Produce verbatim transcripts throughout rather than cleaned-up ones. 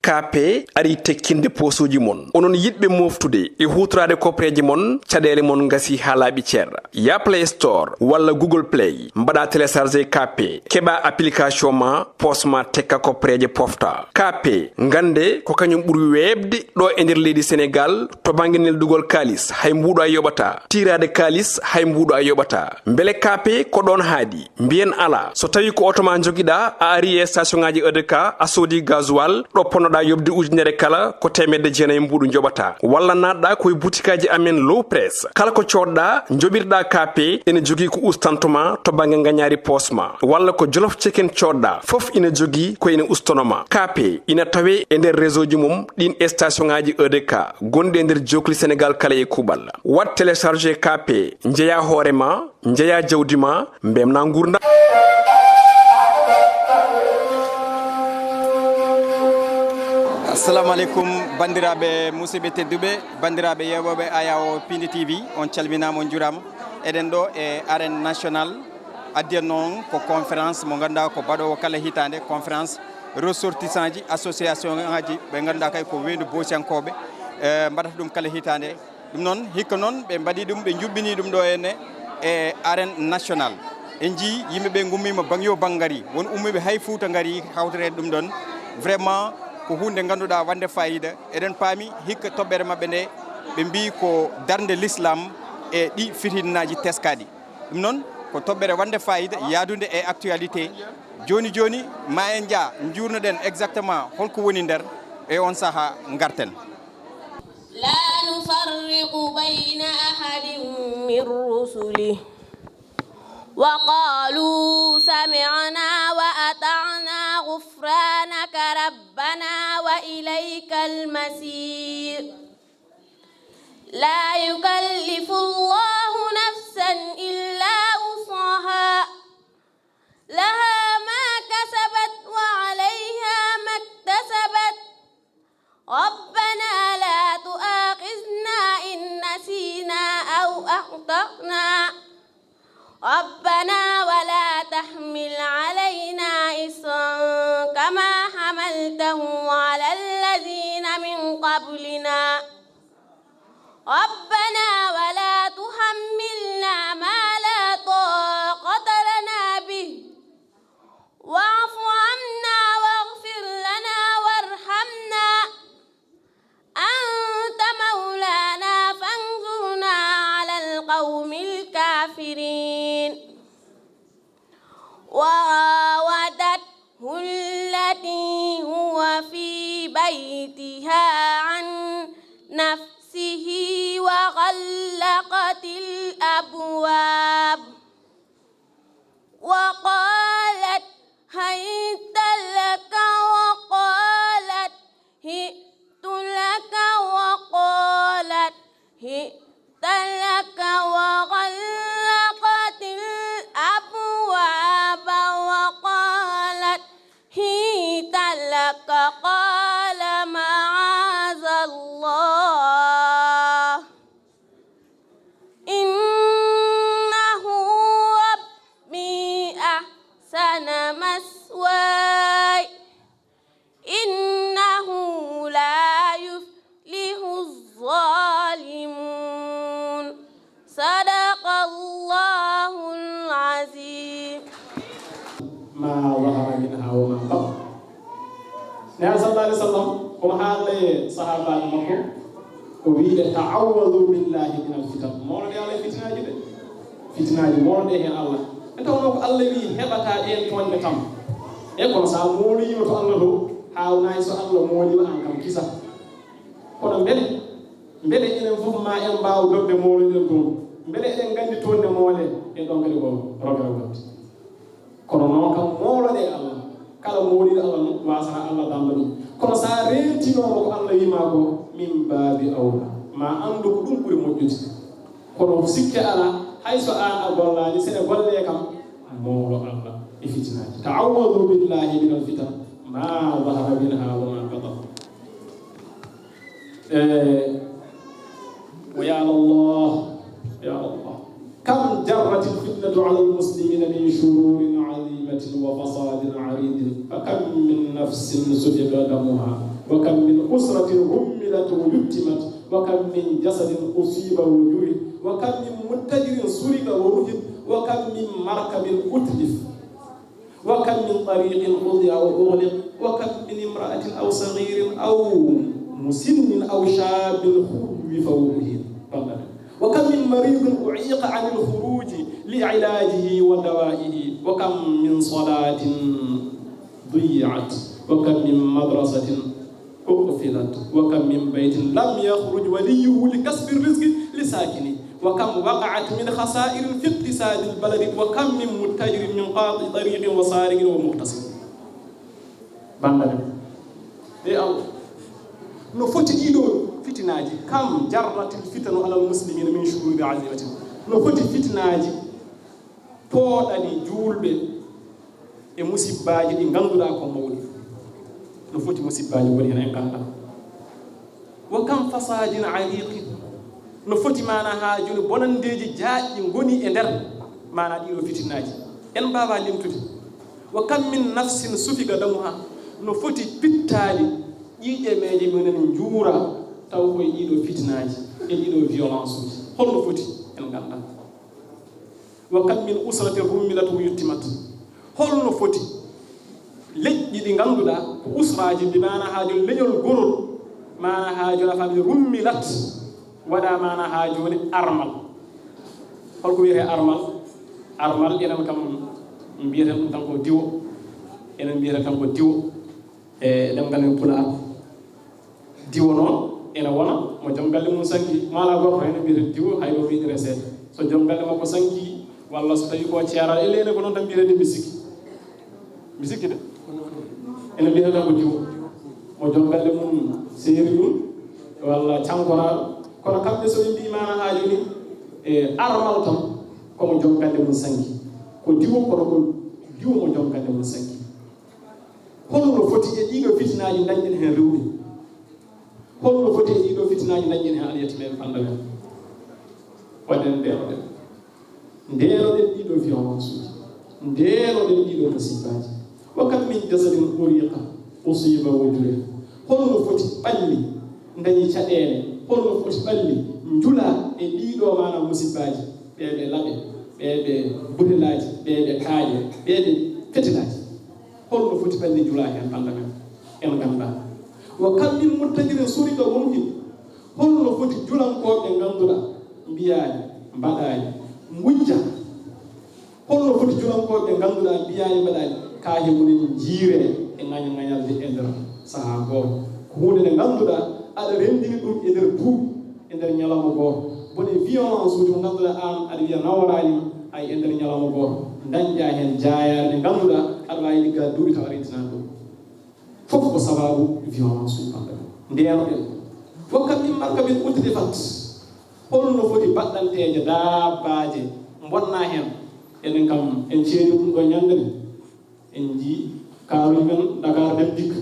Kaape arii tekkinde poosuuji mon. Onon yiɗɓe mooftude e huutoraade kopreeje mon, caɗeele mon ngasii haa laaɓi cer. Yah Play Store walla Google Play, mbaɗaa télécharger Kaape, keɓaa application ma, poos ma tekka kopreeje pofta. Kaape, ngannde ko kañum ɓuri weeɓde ɗo e nder leydi Senegaal to bannge neldugol kaalis, hay mbuuɗo a yoɓataa. Tiiraade kaalis, hay mbuuɗo a yoɓataa. Mbele Kaape ko ɗoon haaɗi? Mbiyen alaa. So tawii ko oto ma njogiɗaa, a arii e station ŋaaji E D K, a soodii gasoil, ɗo ponnoɗaa yoɓde ujunere kala, ko teemedde jeenayi mbuuɗu njoɓataa. Walla naatɗaa ko e butikaaji amen Low Press. Kala ko coodɗaa, njoɓirɗaa Kaape, ene jogii ko ustanto ma to bannge ngañaari poos ma. Walla ko Jolof Chicken coodɗaa, fof ina jogii ko ene ustono ma. Kaape ina tawee e nder réseau ji mum ɗiin e station ŋaaji E D K gonɗi e nder jookli Senegaal kala e kuuɓal. Waɗ télécharger Kaape, njeyaa hoore ma, njeyaa jawdi ma, mbemnaa nguurndam. Assalamu aleykum, banndiraaɓe musidɓe tedduɓe, banndiraaɓe yeeɓooɓe Ayawo Pindi T V, on calminaama, on njuuraama. Eɗen ɗo e arène national, addi en noon ko conférence mo ngannduɗaa ko baɗoowo kala hitaande, conférence ressortissant ji, association ŋaaji ɓe ngannduɗaa kay ko weendu boosiyankooɓe, eh, mbaɗata ɗum kala hitaande. Ɗum noon, hikka noon, ɓe mbaɗi ɗum, ɓe njuɓɓini ɗum ɗo henne e arène national. En njii yimɓe ɓe ngummiima baŋ yo baŋ ngari. Won ummiiɓe hay Fuuta ngari hawtoreede ɗum ɗoon. Vraiment, ko huunde ngannduɗaa wonde faayiida. Eɗen paami hikka toɓɓere maɓɓe nde, ɓe mbii ko darnde l'islam e ɗi fitinnaaji teskaaɗi. Ɗum noon, ko toɓɓere wonde faayiida, yaadunde e actualité. Jooni jooni, ma en njah, njuurnoɗen exactement holko woni nder e on sahaa ngarten. لا نفرق بين أحد من رسله وقالوا سمعنا وأطعنا غفرانك ربنا وإليك المصير. لا يكلف الله نفسا إلا وسعها، لها ما كسبت وعليها ما اكتسبت. ربنا لا تؤاخذنا إن نسينا أو أخطأنا. ربنا ولا تحمل علينا إصرا كما حملته على الذين من قبلنا. ربنا ولا تحملنا ما لا طاقة لنا به واعف عنا واغفر لنا وارحمنا أنت مولانا فانصرنا على القوم الكافرين. وراودته التي هو في بيتها عن نفسه وغلقت الأبواب وقالت هيت لك وقالت هئت لك وقالت هئت لك وغلقت الأبواب وقالت هيت لك. قال معاذ الله إنه ربي أحسن مثواي إنه لا يفلح الظالمون. صدق الله العظيم. ما ظهر منها وما بطن. Nelaɗo sallallahu alayhi wa sallam, omo haalna e sahaabaaɓe makko, o wiiɓe, ta'awwadu billahi min alfitan. Mooloɗe Allah e fitinaaji de. Fitinaaji, mooloɗe heen Allah. En tawnoo ko Allah wii heɓataa ɗeen tooñɓe tan. E kono so a mooloyiima to Allah to, haawnaayi so Allah mooliima aan kam kisa. Kono mbele, mbele enen fof ma en mbaaw dogde mooloyɗen toon? Mbele eɗen nganndi toon nde moolen? E ɗoon kadi ko rogere wonde. Kono noon kam mooloɗe Allah, kala mooliiɗo Allah noon waasata Allah danda ɗum. Kono so a reentinooma ko Allah wii ma ko, min baabi awla, ma anndu ko ɗum ɓuri moƴƴude. Kono sikke alaa, hay so aan a gollaani, sene gollee kam, moolo Allah e fitinaaji. Ta'awwadu billahi min alfitan ma zahara minha wa ma batan. Eh, ويا الله، يا الله، كم جرت الفتنة على المسلمين من شرور عظيمة وفساد عريض، فكم من نفس سفك دمها، وكم من أسرة رملت ويتمت، وكم من جسد أصيب وجرح، وكم من متجر سرق ورهن، وكم من مركب أتلف، وكم من طريق قطع وأغلق، وكم من امرأة أو صغير أو مسن أو شاب خوف وأهين. وكم من مريض أعيق عن الخروج لعلاجه ودوائه، وكم من صلاة ضيعت، وكم من مدرسة أقفلت، وكم من بيت لم يخرج وليه لكسب الرزق لساكنه، وكم وقعت من خسائر في اقتصاد البلد، وكم من متجر من قاطع طريق وسارق ومغتصب. Banndiraaɓe, e Allah, no foti ɗiɗo fitinaaji, كم جرت الفتن على المسلمين من شرور عظيمة. No foti fitinaaji pooɗani juulɓe e musibbaaji ɗi ngannduɗaa ko mawɗi. No foti musibbaaji woni heen en nganndaa. وكم فساد عريق. No foti maana haa jooni bonanndeeji jaaƴɗi ngoni e nder maana ɗiɗo fitinaaji. En mbaawaa limtude. وكم من نفس سفك دمها. No foti pittaali ƴiiƴemeeje menen njuura taw koye ɗiɗo fitinaaji e ɗiɗo violence uji. Holno foti en nganndaa. وكم من أسرة رملت ويتمت. Holno foti leƴƴi ɗi ngannduɗaa ko usraaji, bi maana haa jooni leñol gorol, maana haa jooni a faami, rummilat, waɗa maana haa jooni armal. Holko wiyetee armal? Armal enen kam mbiyeten ɗum tan ko diwo, enen mbiyeten tan ko diwo e ɗemngal men Pulaar. Diwo noon ene wona mo joom galle mum sanki, maala gorko ene mbiyata diwo, hay ɗo miiɗire seeɗa. So joom galle makko sanki, walla so tawi ko ceeral, e leyɗe ko noon tan mbiyata de, mi sikki. Mi sikki de. Ene mbiyata ko diwo. Mo joom galle mum seeri ɗum, walla cankoraaɗo. Kono kamɓe so ɓe mbii maana haa jooni, e armal tan, ko mo joom galle mum sanki. Ko diwo, kono ko diwo mo joom galle mum sanki. Holno foti e ɗiɗo fitinaaji dañɗen heen rewɓe? Holno foti e ɗiɗo fitinaaji dañɗen heen alyatimeeɓe, banndiraaɓe? Waɗen ndeenoɗen. Ndeenoɗen ɗiɗo violence uji. Ndeenoɗen ɗiɗo musibbaaji. وكم من جسد أريق أصيب وجرح. Holno foti ɓalli dañi caɗeele? Holno foti ɓalli njula e ɗiɗo maana musibbaaji? Ɓee ɓe laɓe, ɓee ɓe butelaaji, ɓee ɓe kaaƴe, ɓee ɓe fetelaaji. Holno foti ɓalli njula heen, banndiraaɓe? En nganndaa. وكم من متجر سرق ورهن. Holno foti julankooɓe ngannduɗaa mbiyaani, mbaɗaani, ngujja? Holno foti julankooɓe ngannduɗaa mbiyaani, mbaɗaani, kaahe mumen njiiree e ŋaña-ŋañalde e nder sahaa gooto? Ko huunde nde ngannduɗaa aɗa renndini ɗum e nder duuɓi, e nder ñalawma gooto. Bone violence uji mo ngannduɗaa aan aɗa wiya naworaani ma, ay e nder ñalawma gooto dañƴaa heen jaayaare nde ngannduɗaa aɗa waawi liggaade duuɓi tawa a rentinaani ɗum. Fof ko sabaabu violence uji, banndiraaɓe. Ndeenoɗen. وكم من مركب أتلفت. Holno foti baɗɗanteeje, daabbaaje mbonnaa heen? Enen kam en ceeni ɗum ɗo ñande nde. En njii kaaruuji men Dakar Dem Dikk.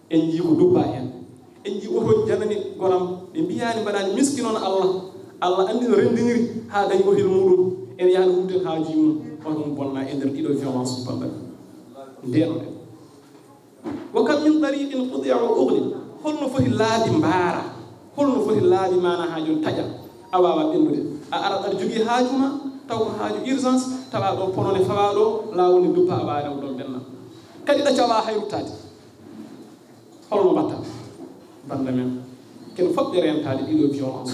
En njii ko duppaa heen. En njii otooji janani goram. Ɓe mbiyaani, mbaɗaani, miskinon Allah. Allah anndi no renndiniri haa dañi otel muuɗum. Ene yaha no wurten haajuuji mum. Oto mum bonna e nder ɗiɗo violence uji, banndiraaɓe. Ndeenoɗen. وكم من طريق قطع وأغلق. Holno foti laabi mbaara? Holno foti laabi maana haa jooni taƴa? A waawaa ɓennude. A arat aɗa jogii haaju ma, taw ko haaju urgence, tawa ɗo pono ne fawa ɗo, laawol ne duppa, a waawaa rewde ɗon ɓenna. Kadi ɗacco a waawaa hay ruttaade. Holno mbaɗta? Bannda men, ken fof ɓe reentaade ɗiɗo violence.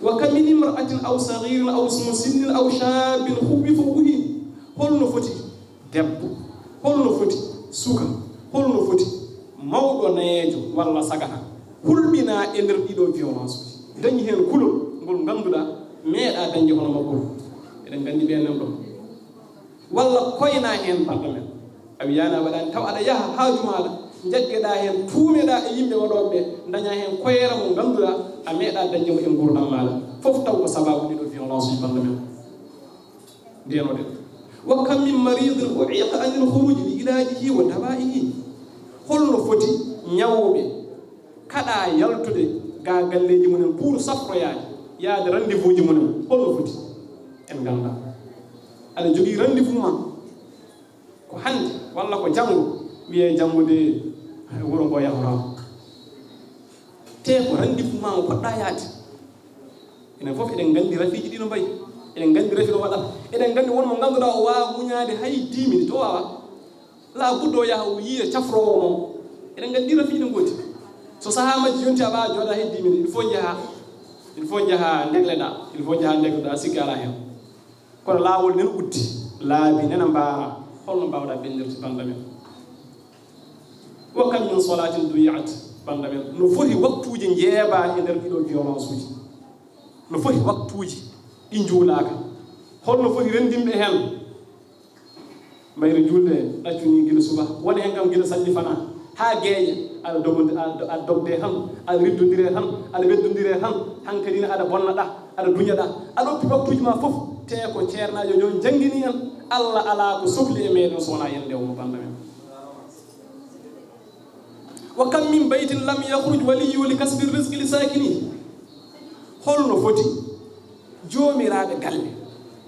وكم من امرأة أو صغير أو ذو سن أو شاب خوف وأهين. Holno foti debbo, holno foti suka, holno foti mawɗo nayeejo walla sagata hulɓinaa e nder ɗiɗo violence uji, dañi heen kulol ngol ngannduɗaa meeɗaa dañde hono makko. Eɗen nganndi ɓeen nan ɗo. Walla koynaa heen bannda men. A wiyaani a waɗaani, taw aɗa yaha haaju maaɗa, njaggeɗaa heen, tuumeɗaa e yimɓe waɗooɓe ɓe, ndañaa heen koyeera mo ngannduɗaa a meeɗaa dañde mo e nguurndam maaɗa. Fof taw ko sabaabu ɗiɗo violence uji bannda men. Ndeenoɗen. وكم من مريض أعيق عن الخروج لعلاجه ودوائه. Holno foti ñawooɓe kaɗaa yaltude ga galleeji mumen pour safroyaade, yaade rendez-vous ji mumen? Holno foti? En nganndaa. Aɗa jogii rendez-vous ma ko hannde walla ko janngo, wiyee janngo de Wuro ngo yahoroo. Te ko rendez-vous maa mo poɗɗaa yaade. Enen fof eɗen nganndi rafiiji ɗi no mbayi. Eɗen nganndi rafi no waɗata. Eɗen nganndi won mo ngannduɗaa o waawaa muñaade hay dix minutes, o waawaa. Laa budda o yaha o yiya cafroowo mo. Eɗen nganndi rafiiji no ngoodi. So sahaa majji yonti a waawaa jooɗaa hay dix minutes. Il faut njahaa. Il faut njahaa ndegleɗaa. Il faut njahaa ndegleɗaa, sikki alaa heen. Kono laawol nena uddi, laabi nena mbaara, holno mbaawɗaa ɓenndirde bannda men? Wa kam min salaatin duyi'at, bannda men. No foti waktuuji njeebaa e nder ɗiɗo violence uji? No foti waktuuji ɗi njuulaaka? Holno foti renndinɓe heen? Mbayri juulde ɗaccu ni gila suba, woni heen kam gila sanji fanaa haa geeƴa, aɗa dogondi-, aɗa, aɗa dogde tan, aɗa riddondire tan, aɗa weddondire tan, hankadi ne aɗa bonnaɗa, aɗa duñaɗa, aɗa oppi waktuuji ma fof, te ko ceernaajo jom janngini en, Allah alaa ko sokli e meeɗen so wonaa yande o mo bannda men. Wa kam min baytin lam yakhruj waliyyu li kasbi rizqi li saakini. Holno foti joomiraaɓe galle,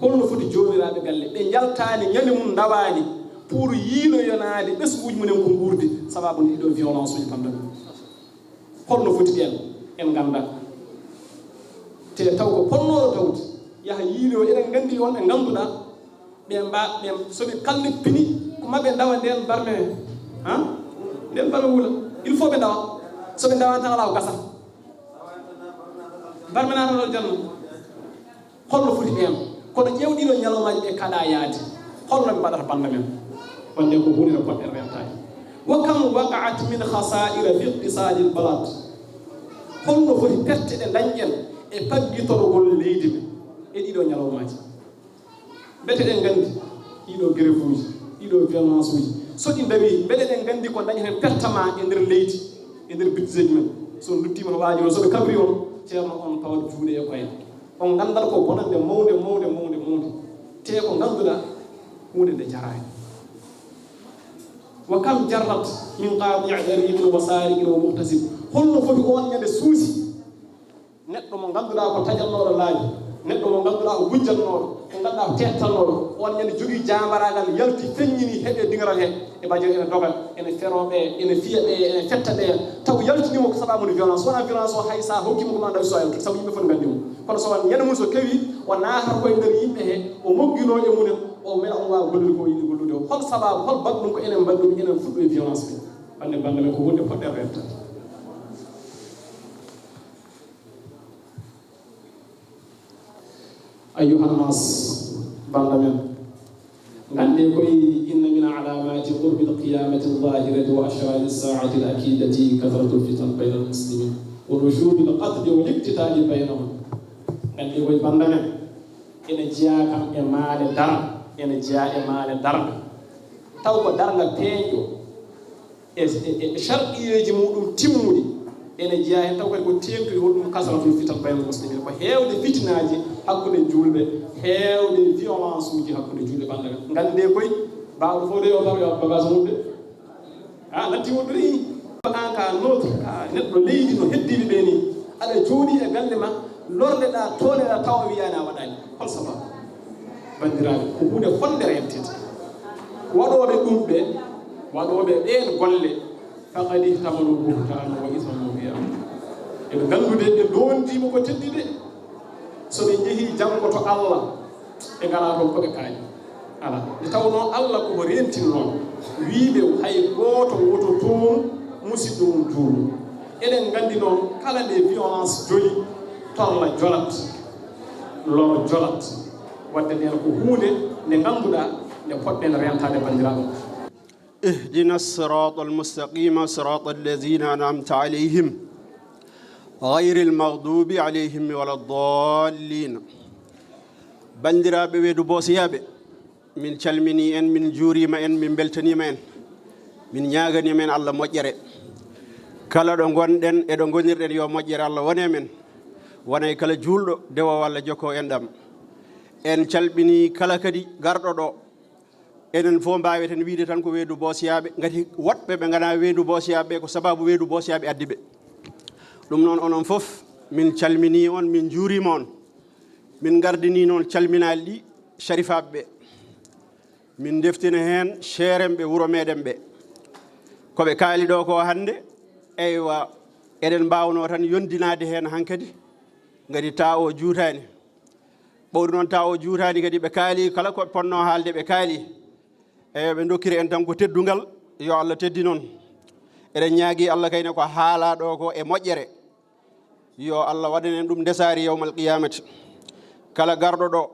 holno foti joomiraaɓe galle ɓe njaltaani ñande mum ndawaani pour yiiloyonaade ɓesnguuji mumen ko nguurdi sababu ɗiɗo violence uji bannda men? Holno foti ɓeen? En nganndaa. Te taw ko ponnooɗo tawde yaha yiiloyo, eɗen nganndi won ɓe ngannduɗaa ɓe mba-, ɓe, so ɓe kalli pini, ko maɓɓe ndawa ndeen barme, ha? Ndeen barme wula. Il faut ɓe ndawa. So ɓe ndawaani tan alaa ko gasata. Barme naata ɗo janno. Holno foti ɓeen? Kono ƴeew ɗiɗo ñalawmaaji ɓe kaɗaa yaade. Holno ɓe mbaɗata bannda men? Wonde ko huunde nde poɗɗen rentaade. Wa kam waqa'at min khasa'ira fi iqtisadil balad. Holno foti perte ɗe ndañɗen e paggitorgol leydi men e ɗiɗo ñalawmaaji? Mbete eɗen nganndi ɗiɗo grève uji, ɗiɗo violence uji, so ɗi ndawi, mbele eɗen nganndi ko dañaten pertement e nder leydi, e nder budget ji men? So on luttiima to waajuro, so ɓe kabri on, ceerno on tawat juuɗe e koye. On nganndal ko bonande mawnde, mawnde, mawnde, mawnde. Te ko ngannduɗaa huunde nde jaraani. Wa kam jarrat min qati'a dariqin wa sariqin wa muhtasib. Holno foti on ñande suusi? Neɗɗo mo ngannduɗaa ko taƴannooɗo laabi, neɗɗo mo ngannduɗaa ko gujjannooɗo, mo ngannduɗaa ko teettanooɗo, on ñande jogii jaambaraagal, yalti, feññini, heɓe diŋaral he, e bajjo ene doga, ene feroo ɓe, ene fiya ɓe, ene fetta ɓe, taw yaltini mo ko sababu nde violence, wonaa violence o hay so a hokkii mo ko ma ndawi so a yaltu, sabu yimɓe fof ne nganndi mo. Kono so on ñande mum so kewi, o naatata koye nder yimɓe he, o mogginoo e mumen, o mela on waawa gollude ko o yiɗi gollude o. Hol sababu, hol baɗɗum ko enen mbaɗi ɗum, enen fuɗɗo e violence ɓe? Wonde bannda men ko huunde poɗɗen rentaade. Ayyuhan nas, bannda men, nganndee koy, inna min alamati qurbil qiyamati zahirati wa ashrati saati al akidati kathratu fitan bayna al muslimin wa nushudi al qatli wal iqtitali baynahum. Nganndee koy, bannda men, ene jeyaa kam e maale dar, ene jeyaa e maale darnga. Taw ko darnga peeñɗo e, e, e sharɗiyeeji muɗum timmuɗi, ene jeyaa heen taw kadi ko teeŋtude holɗum kasratul fitan baynal muslimin, ko heewde fitinaaji hakkunde juulɓe, heewde violence uji hakkunde juulɓe bannda men. Nganndee koy, baawɗo fof de yo taw yo bagage mum de. A natti woɗɗoyi, an ka nootu, ka neɗɗo leydi no heddiiɓe ɓe ni, aɗa jooɗii e galle ma, lorleɗaa, tooleɗaa, tawa wiyaani a waɗaani. Hol sababu? Banndiraaɓe, ko huunde fonnde rentede. Waɗooɓe ɗum ɓe, waɗooɓe ɓeen golle, faqad ihtamalu buhtanan wa isman mubina. Eɓe nganndude ɓe ndondiima ko teddi de. So ɓe njehii janngo to Allah, ɓe ngalaa toon ko ɓe kaali. Alaa. Nde tawnoo Allah ko o reentinoo, wii ɓe hay gooto woto toonu musiɗɗo mum juulu. Eɗen nganndi noon, kala nde violence joli, torla jolat, lor jolat. Wadde ndeen ko huunde nde ngannduɗaa nde poɗɗen reentaade, banndiraaɓe. اهدنا الصراط المستقيم، صراط الذين أنعمت عليهم، غير المغضوب عليهم ولا الضالين. Banndiraaɓe weedu boosiyaaɓe, min calminii en, min njuuriima en, min mbeltaniima en, min ñaaganiima en Allah moƴƴere. Kala ɗo ngonɗen e ɗo ngonirɗen, yo moƴƴere Allah wone men, wona e kala juulɗo, dewo Allah jokko enɗam. En calminii kala kadi garɗo ɗo. Enen fof mbaaweten wiyde tan ko weedu boosiyaaɓe, ngati woɗɓe ɓe nganaa weedu boosiyaaɓe ɓe, ko sababu weedu boosiyaaɓe addi ɓe. Ɗum noon, onon fof, min calminii on, min njuuriima on. Min ngardinii noon calminaali ɗi, carifaaɓe ɓe. Min ndeftina heen ceerenɓe wuro meeɗen ɓe. Ko ɓe kaali ɗo ko hannde, eywa, eɗen mbaawno tan yondinaade heen hankadi, ngati taa o juutaani. Ɓawri noon taa o juutaani kadi, ɓe kaali kala ko ɓe potnoo haalde, ɓe kaali. Eywa, ɓe ndokkiri en tan ko teddungal, yo Allah teddi noon. Eɗen ñaagi Allah kayne ko haalaa ɗo ko e moƴƴere. Yo Allah waɗan en ɗum ndesaari yawmal qiyamati. Kala garɗo ɗo,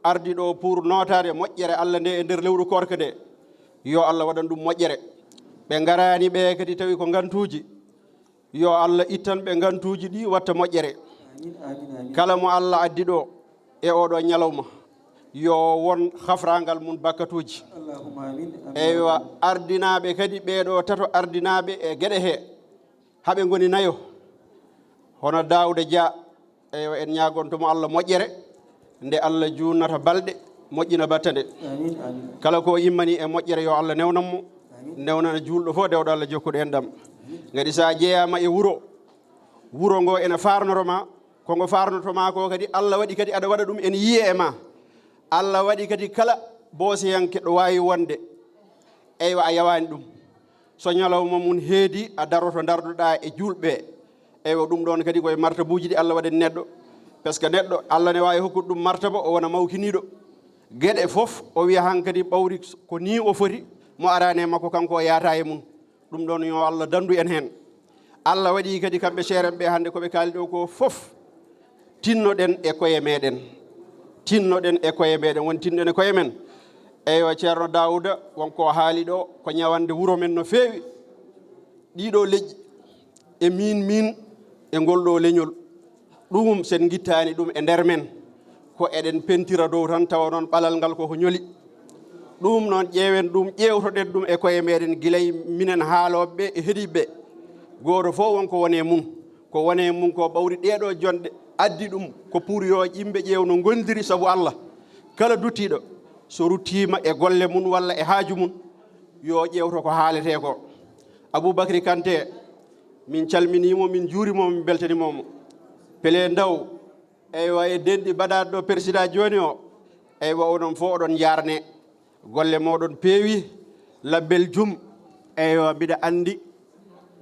ardi ɗo pour nootaade moƴƴere Allah nde e nder lewru koorka nde, yo Allah waɗan ɗum moƴƴere. Ɓe ngaraani ɓe kadi tawi ko ngantuuji, yo Allah ittan ɓe ngantuuji ɗi, watta moƴƴere. Amin, amin, amin. Kala mo Allah addi ɗo e oɗo ñalawma, yo won hafrangal mum bakkatuuji. Allahumma amin, amin. Eywa, ardinaaɓe kadi, ɓeeɗo tato ardinaaɓe e geɗe he, haɓe ngoni nayo, hono Daawuda Dia. Eywa, en ñaagonto mo Allah moƴƴere, nde Allah juunnata balɗe, moƴƴina battane. Amin, amin. Kala ko immani e moƴƴere, yo Allah newnan mo, amin, newnana juulɗo fof, dewɗo Allah jokkuɗo en ɗam. Ngati so a jeyaama e wuro, wuro ngo ene faarnoro ma, ko ngo faarnoto ma ko kadi, Allah waɗi kadi aɗa waɗa ɗum ene yiye e ma. Allah waɗi kadi kala booseyanke ɗo waawi wonde, eywa, a yawaani ɗum. So ñalawma mum heedi, a daroto, ndarduɗaa e juulɓe. Eywa, ɗum ɗoon kadi ko e martabuuji ɗi Allah waɗani neɗɗo. Parce que neɗɗo, Allah ne waawi hokkude ɗum martaba, o wona mawkiniiɗo. Geɗe fof, o wiya hankadi ɓawri ko nii o foti, mo araani e makko, kanko o yaata e mum. Ɗum ɗoon yo Allah danndu en heen. Allah waɗi kadi kamɓe ceerenɓe hannde ko ɓe kaali ɗo ko fof, tinnoɗen e koye meɗen. Tinnoɗen e koye meɗen, won tinnoɗen e koye men. Eywa, Ceerno Daawuda, won ko haali ɗo, ko ñawande wuro men no feewi. Ɗiɗo leƴƴi, e min, min, e ngol ɗo leñol. Ɗum, sen ngittaani ɗum e nder men, ko eɗen pentira dow tan, tawa noon ɓalal ngal koko ñoli. Ɗum noon, ƴeewen ɗum, ƴeewtoɗen ɗum e koye meɗen, gilay minen haalooɓe ɓe e heɗiiɓe ɓe. Gooto fof won ko woni e mum. Ko woni e mum ko ɓawri ɗeeɗo jonɗe addi ɗum, ko pour yo yimɓe ƴeew no ngondiri sabu Allah. Kala duttiiɗo, so ruttiima e golle mum walla e haaju mum, yo ƴeewto ko haaletee ko. Aboubacry Kanté, min calminii mo, min njuurima mo, min mbeltaniima mo. Pele Ndaw, eywa, e denɗi mbaɗaaɗo ɗo président jooni o, eywa, onon fof oɗon njaarne. Golle mooɗon peewi, labbel jum, eywa, mbiɗa anndi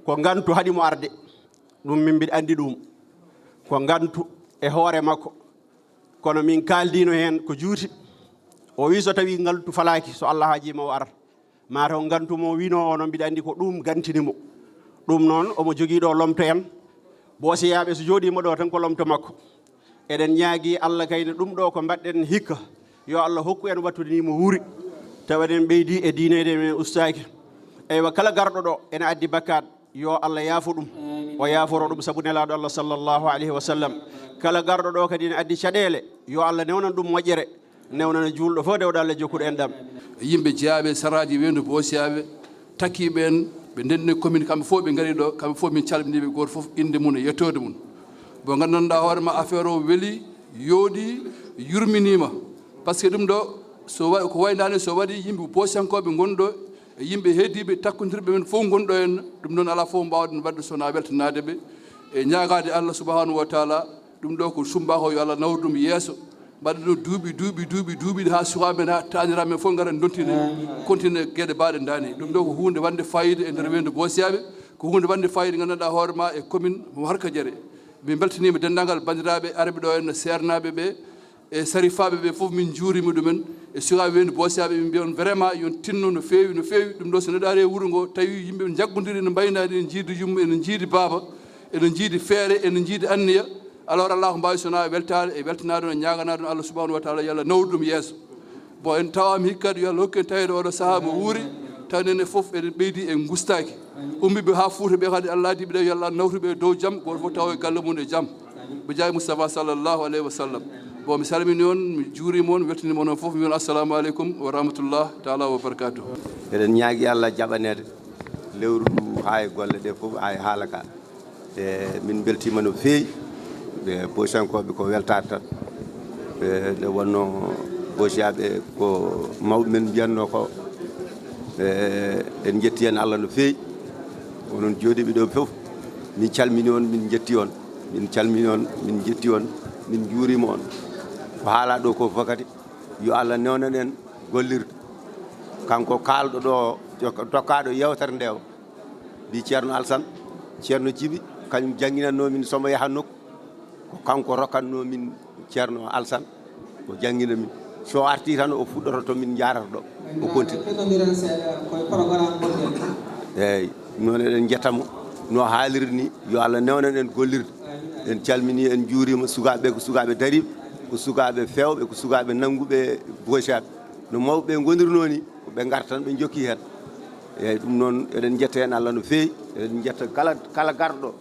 ko ngantu haɗi mo arde. Ɗum min mbiɗa anndi ɗum. Ko ngantu e hoore makko. Kono min kaaldiino heen ko juuti. O wi so tawi ngantu falaaki, so Allah haajii ma o ar. Mataw ngantu mo wino o noon, mbiɗa anndi ko ɗum gantini mo. Ɗum noon, omo jogii ɗo lomto en. Boosiyaaɓe so jooɗiima ɗo tan ko lomto makko. Eɗen ñaagi Allah kayne ɗum ɗo ko mbaɗɗen hikka, yo Allah hokku en wattude ni mo wuuri. Tawa eɗen ɓeydi e diineede men ustaaki. Eywa, kala garɗo ɗo ene addi bakkaat, yo Allah yaafo ɗum. O yaaforo ɗum sabu Nelaaɗo Allah sallallahu alayhi wa sallam. Kala garɗo ɗo kadi ene addi caɗeele, yo Allah newnan ɗum moƴƴere, newnana juulɗo fof, dewɗo Allah jokkuɗo en ɗam. Yimɓe jeyaaɓe saraaji weendu Boosiyaaɓe, takkiiɓe en, ɓe ndenndi commune, kamɓe fof ɓe ngari ɗo, kamɓe fof min calminiiɓe, gooto fof innde mum e yettoode mum. Mo nganndanɗaa hoore ma affaire o weli, yooɗi, yurminiima. Par ce que ɗum ɗo, so wa-, ko wayndaani so waɗi yimɓe Boosiyankooɓe ngon ɗo, e yimɓe heediiɓe takkondirɓe men fof ngon ɗo en, ɗum ɗon alaa fof mbaawɗen waɗde so wonaa weltanaade ɓe, e ñaagaade Allah subhanahu wa taala, ɗum ɗo ko sumba ko yo Allah nawru ɗum yeeso. Mbaɗa ɗum duuɓi, duuɓi, duuɓi, duuɓi, haa sukaaɓe men, haa taaniraaɓe men fof ngara ndontine, continue geɗe mbaaɗe ndaani. Ɗum ɗo ko huunde wonde faayiida e nder weendu Boosiyaaɓe, ko huunde wonde faayiida nganndanɗaa hoore ma e commune mo Harka Jare. Min mbeltaniima denndaangal banndiraaɓe arɓe ɗo en, seernaaɓe ɓe, e sarifaaɓe ɓe fof, min njuuriima ɗumen. E sukaaɓe weendu Boosiyaaɓe, min mbiya on vraiment yo on tinno no feewi, no feewi. Ɗum ɗo so neɗɗo ari e wuro ngo, tawi yimɓe njaggodiri, ene mbaynaade, ene njiidi yumma, ene njiidi baaba, ene njiidi feere, ene njiidi anniya. Alors, alaa ko mbaawi so wonaa weltaade e weltanaade on, ñaaganaade on Allah subhanahu wa taala, yo Allah nawru ɗum yeeso. Bon, en tawaama hikka kadi, yo Allah hokku en taweede oɗo sahaa mo wuuri, tawa enen fof eɗen ɓeydi e ngustaaki. Ummiiɓe haa Fuuta ɓe kadi, Allah addi ɓe ɗo, yo Allah nawru ɓe e dow jam, gooto fof tawa e galle mum e jam. Ɓe jaabi Moustapha sallallahu alayhi wa sallam. Bon, mi salmini on, mi juuriima on, mi weltaniima onon fof, mi wiya on assalamu aleykum wa rahmatullah taala wa barakatuh. Eɗen ñaagi Allah jaɓaneede lewru ndu haa e golle ɗe fof, haa e haala ka. E min mbeltiima no feewi. E Boosiyankooɓe ko weltaade tan. E nde wonnoo Boosiyaaɓe ko mawɓe men mbiyatnoo ko, e en njetti heen Allah no feewi. Onon jooɗiiɓe ɗo fof, min calmini on, min njetti on. Min calmini on, min njetti on, min njuuriima on. Ko haalaa ɗo ko fof kadi, yo Allah newnan en gollirde. Kanko kaalɗo ɗo, jokkaaɗo yeewtere nde o, Mbi Ceerno Alsan, Ceerno Jibi, kañum jannginannoo min so mo yaha nokku, ko kanko rokkannoo min Ceerno Alsan, o janngina min. So o artii tan, o fuɗɗoto to min njaarata ɗo, o continue. Keɗondiren seeɗa koye programme gonɗen. Eeyi, ɗum noon eɗen njetta mo, no haaliri ni, yo Allah newnan en gollirde. En calminii, en njuuriima sukaaɓe ɓe, ko sukaaɓe dariiɓe, ko sukaaɓe feewɓe, ko sukaaɓe nannguɓe boosiyaaɓe. No mawɓe ɓe ngonirnoo ni, ko ɓe ngartan, ɓe njokki heen. Eeyi, ɗum noon, eɗen njetta heen Allah no feewi, eɗen njetta kala, kala garɗo,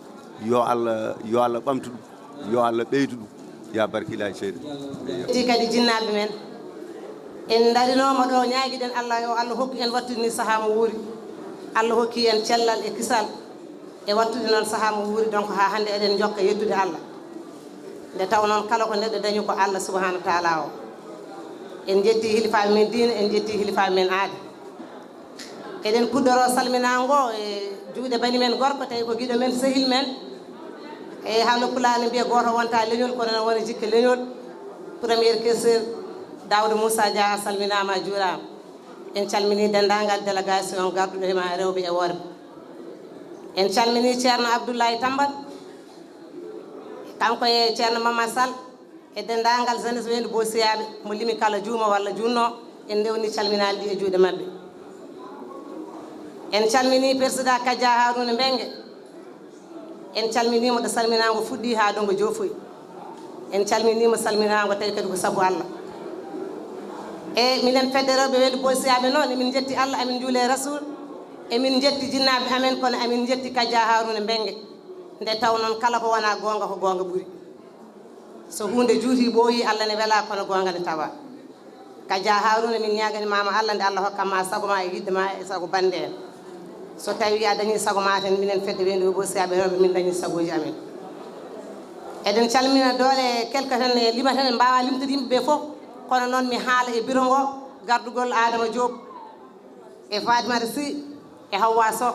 yo Allah, yo Allah ɓamtu ɗum, yo Allah ɓeydu ɗum, yaa barkilaaji seydi. Eeyi. Ti kadi jinnaaɓe men, en ndarinooma ɗo, ñaagiɗen Allah, yo Allah hokku en wattude ni sahaa mo wuuri. Allah hokki en cellal e kisal e wattude noon sahaa mo wuuri, donc haa hannde eɗen njokka yettude Allah. Nde taw noon kala ko neɗɗo dañi ko Allah subhanahu wa taala o. En njetti hilifaaɓe men diine, en njetti hilifaaɓe men aada. Eɗen puɗɗoroo salminaango e juuɗe bani men gorko, tawi ko giɗo men, sehil men. E haala pulaar ne mbiya gooto wonta leñol, kono ene wona jikke leñol. Premier questeur Daouda Moussa Dia, a salminaama, a juuraama. En calminii denndaangal délégation garduɗo e ma, rewɓe e worɓe. En calminii Ceerno Abdoulaye Tambat, kanko e Ceerno Mama Sall, e denndaangal jeunesse Weendu Boosiyaaɓe, mo limi kala juuma walla juutno, en ndewni calminaali ɗi e juuɗe maɓɓe. En calminii Président Kadia Harouna Mbengue, en calminiima ɗo salminaango fuɗɗi haa ɗo ngo joofoyi. En calminiima salminaango tawi kadi ko sabu Allah. E minen fedde rewɓe Weendu Boosiyaaɓe noon, emin njetti Allah, amin njuule Rasul, emin njetti jinnaaɓe amen, kono amin njetti Kadia Harouna Mbengue. Nde taw noon kala ko wonaa goonga, ko goonga ɓuri. So huunde juuti ɓooyi, Allah ne welaa, kono goonga ne tawaa. Kadia Harouna, min ñaagani maama Allah nde Allah hokka ma sago ma e yiɗde ma e sago bannde en. So tawi a dañi sago ma tan, minen fedde Weendu Boosiyaaɓe rewɓe, min dañi sagooji amen. Eɗen calmina doole quelque tan e lima tan, en mbaawa limtude yimɓe ɓe fof, kono noon mi haala e biro ngo, gardugol Adama Diop, e Fatimata Sy, e Hawwa Sow,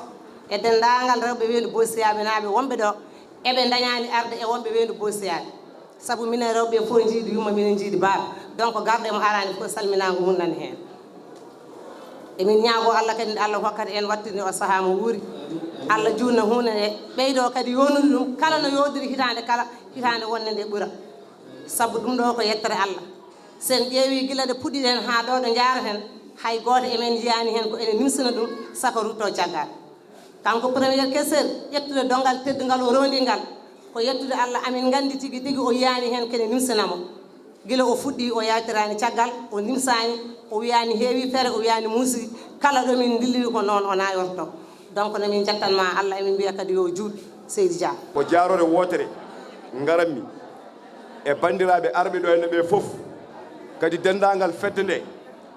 e denndaangal rewɓe Weendu Boosiyaaɓe naaɓe wonɓe ɗo, eɓe ndañaani arde e wonɓe Weendu Boosiyaaɓe. Sabu minen rewɓe fof njiiɗi yumma, minen njiiɗi baaba. Donc garɗo emo araani fof salminaango mum nani heen. Emin ñaagoo Allah kadi nde Allah hokkata en wattude o sahaa mo wuuri. Allah juutna huunde nde, ɓeydoo kadi yoonude ɗum, kala no yoodiri hitaande kala, hitaande wonde nde ɓura. Sabu ɗum ɗo ko yettere Allah. So en ƴeewii gila nde puɗɗiɗen haa ɗo ɗo njaaraten, hay gooto e men yiyaani heen ko ene nimsina ɗum, saka ruttoo caggal. Kanko premier questeur, ƴettude donngal teddungal o rondi ngal, ko yettude Allah, amin nganndi tigi tigi o yiyaani heen kene nimsina mo. Gila o fuɗɗi, o yaltiraani caggal, o nimsaani, o wiyaani heewi feere, o wiyaani muusi, kala ɗo min ndilliri ko noon o nayorto. Donc no min njettan ma Allah, emin mbiya kadi yo juut, Seydi Dia. Ko jaaroore wootere ngaranmi e banndiraaɓe arɓe ɗo henna ɓe fof, kadi denndaangal fedde nde.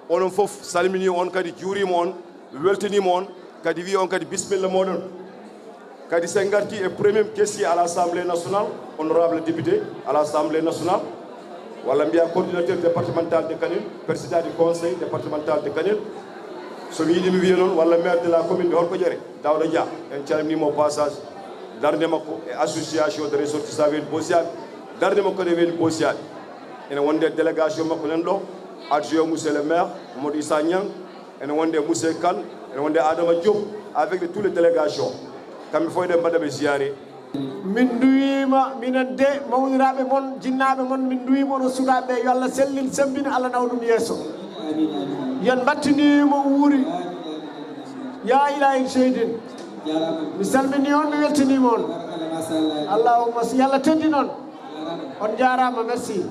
Onon fof salminii on, kadi juuriima on, weltaniima on, kadi wiyi on kadi bisimilla mooɗon. Kadi so en ngartii e premier caissier à l'Assemblée nationale, honorable député à l'Assemblée nationale, walla mbiya coordinateur départemental de Kanel, président du conseil départemental de Kanel, so mi yiɗi mi wiya noon, walla maire de la commune de Horkojere, Daouda Dia, en calminiima au passage, darnde makko e association de ressortissants Weendu Boosiyaaɓe, darnde makko kadi e Weendu Boosiyaaɓe. Ene wonde délégation makko nan ɗo, adjoint monsieur le maire, Mamadou Issa Niang, ene wonde monsieur Kane, ene wonde Adama Diop, avec de toutes les délégations. Kamɓe fof eɗen mbaɗa ɓe ziyaare. Min nduwiima, minen de, mawniraaɓe mon, jinnaaɓe mon, min nduwiima onon sukaaɓe ɓe, yo Allah sellin, semmbina, Allah nawa ɗum yeeso. Yo en mbattini mo wuuri. Ya Ilaahi seydin. Mi salminii on, mi weltiniima on. Allahumma si, yo Allah teddin on. On njaaraama, merci.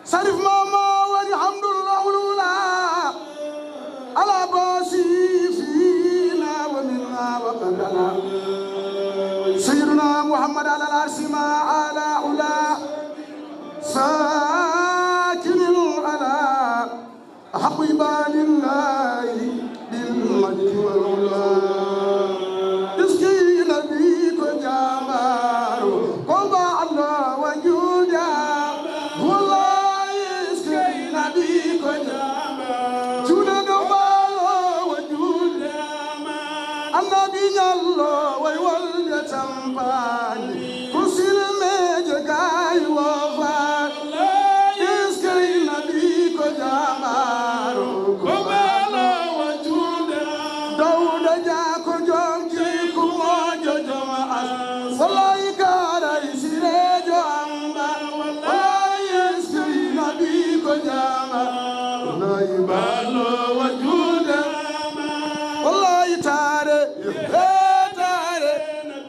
Sarif mama woni hamdullah ulula ala basi fina wa minna wa qadana. Sayyiduna Muhammad ala al-arsi ma ala ula sakinil ala. Haqqu ibadillahi bil majdi wal ula. Iski nabi ko jambaaro, ko ba Allah wa juuda. Wallahi iski nabi ko jambaaro. Juuda do balo wa juuda. Annabi ñallo way wolde tampani. Ko silmeje gay wo fa. Iski nabi ko jambaaro, ko ba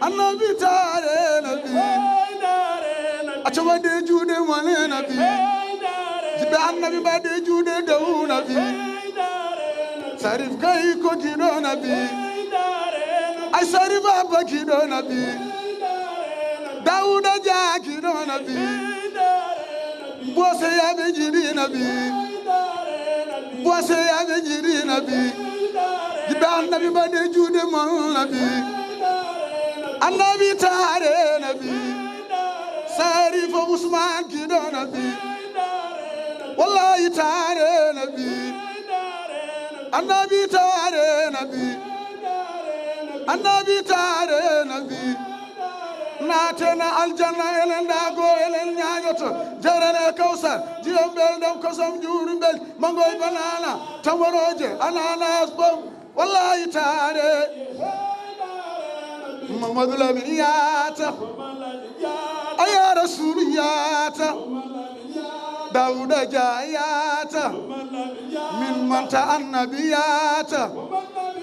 Annabi taare nabi. Acca waɗde juuɗe mon e nabi. Jiɓe annabi mbaɗe juuɗe dow nabi. Sarif kay ko giɗo nabi. Ay Sarif Abba giɗo nabi. Dawuda Dia giɗo nabi. Bose yaɓe jiɗi nabi. Bose yaɓe jiɗi nabi. Jiɓe annabi mbaɗe juuɗe mon nabi. Annabi taare nabi. Sarif Ousmane giɗo nabi. Wallahi taare nabi. Annabi taare nabi. Annabi taare nabi. Naatena aljanna enen ɗaago enen ñaañoto. Jawren e kawsar. Jiyam ɓelɗam kosam juuri mbel. Mangoy banana. Tamorooje ananas bom. Wallahi taare. Mamadou Lamine yaata. Aya Rasulu yaata. Dawuda Dia yaata. Min manta annabi yaata.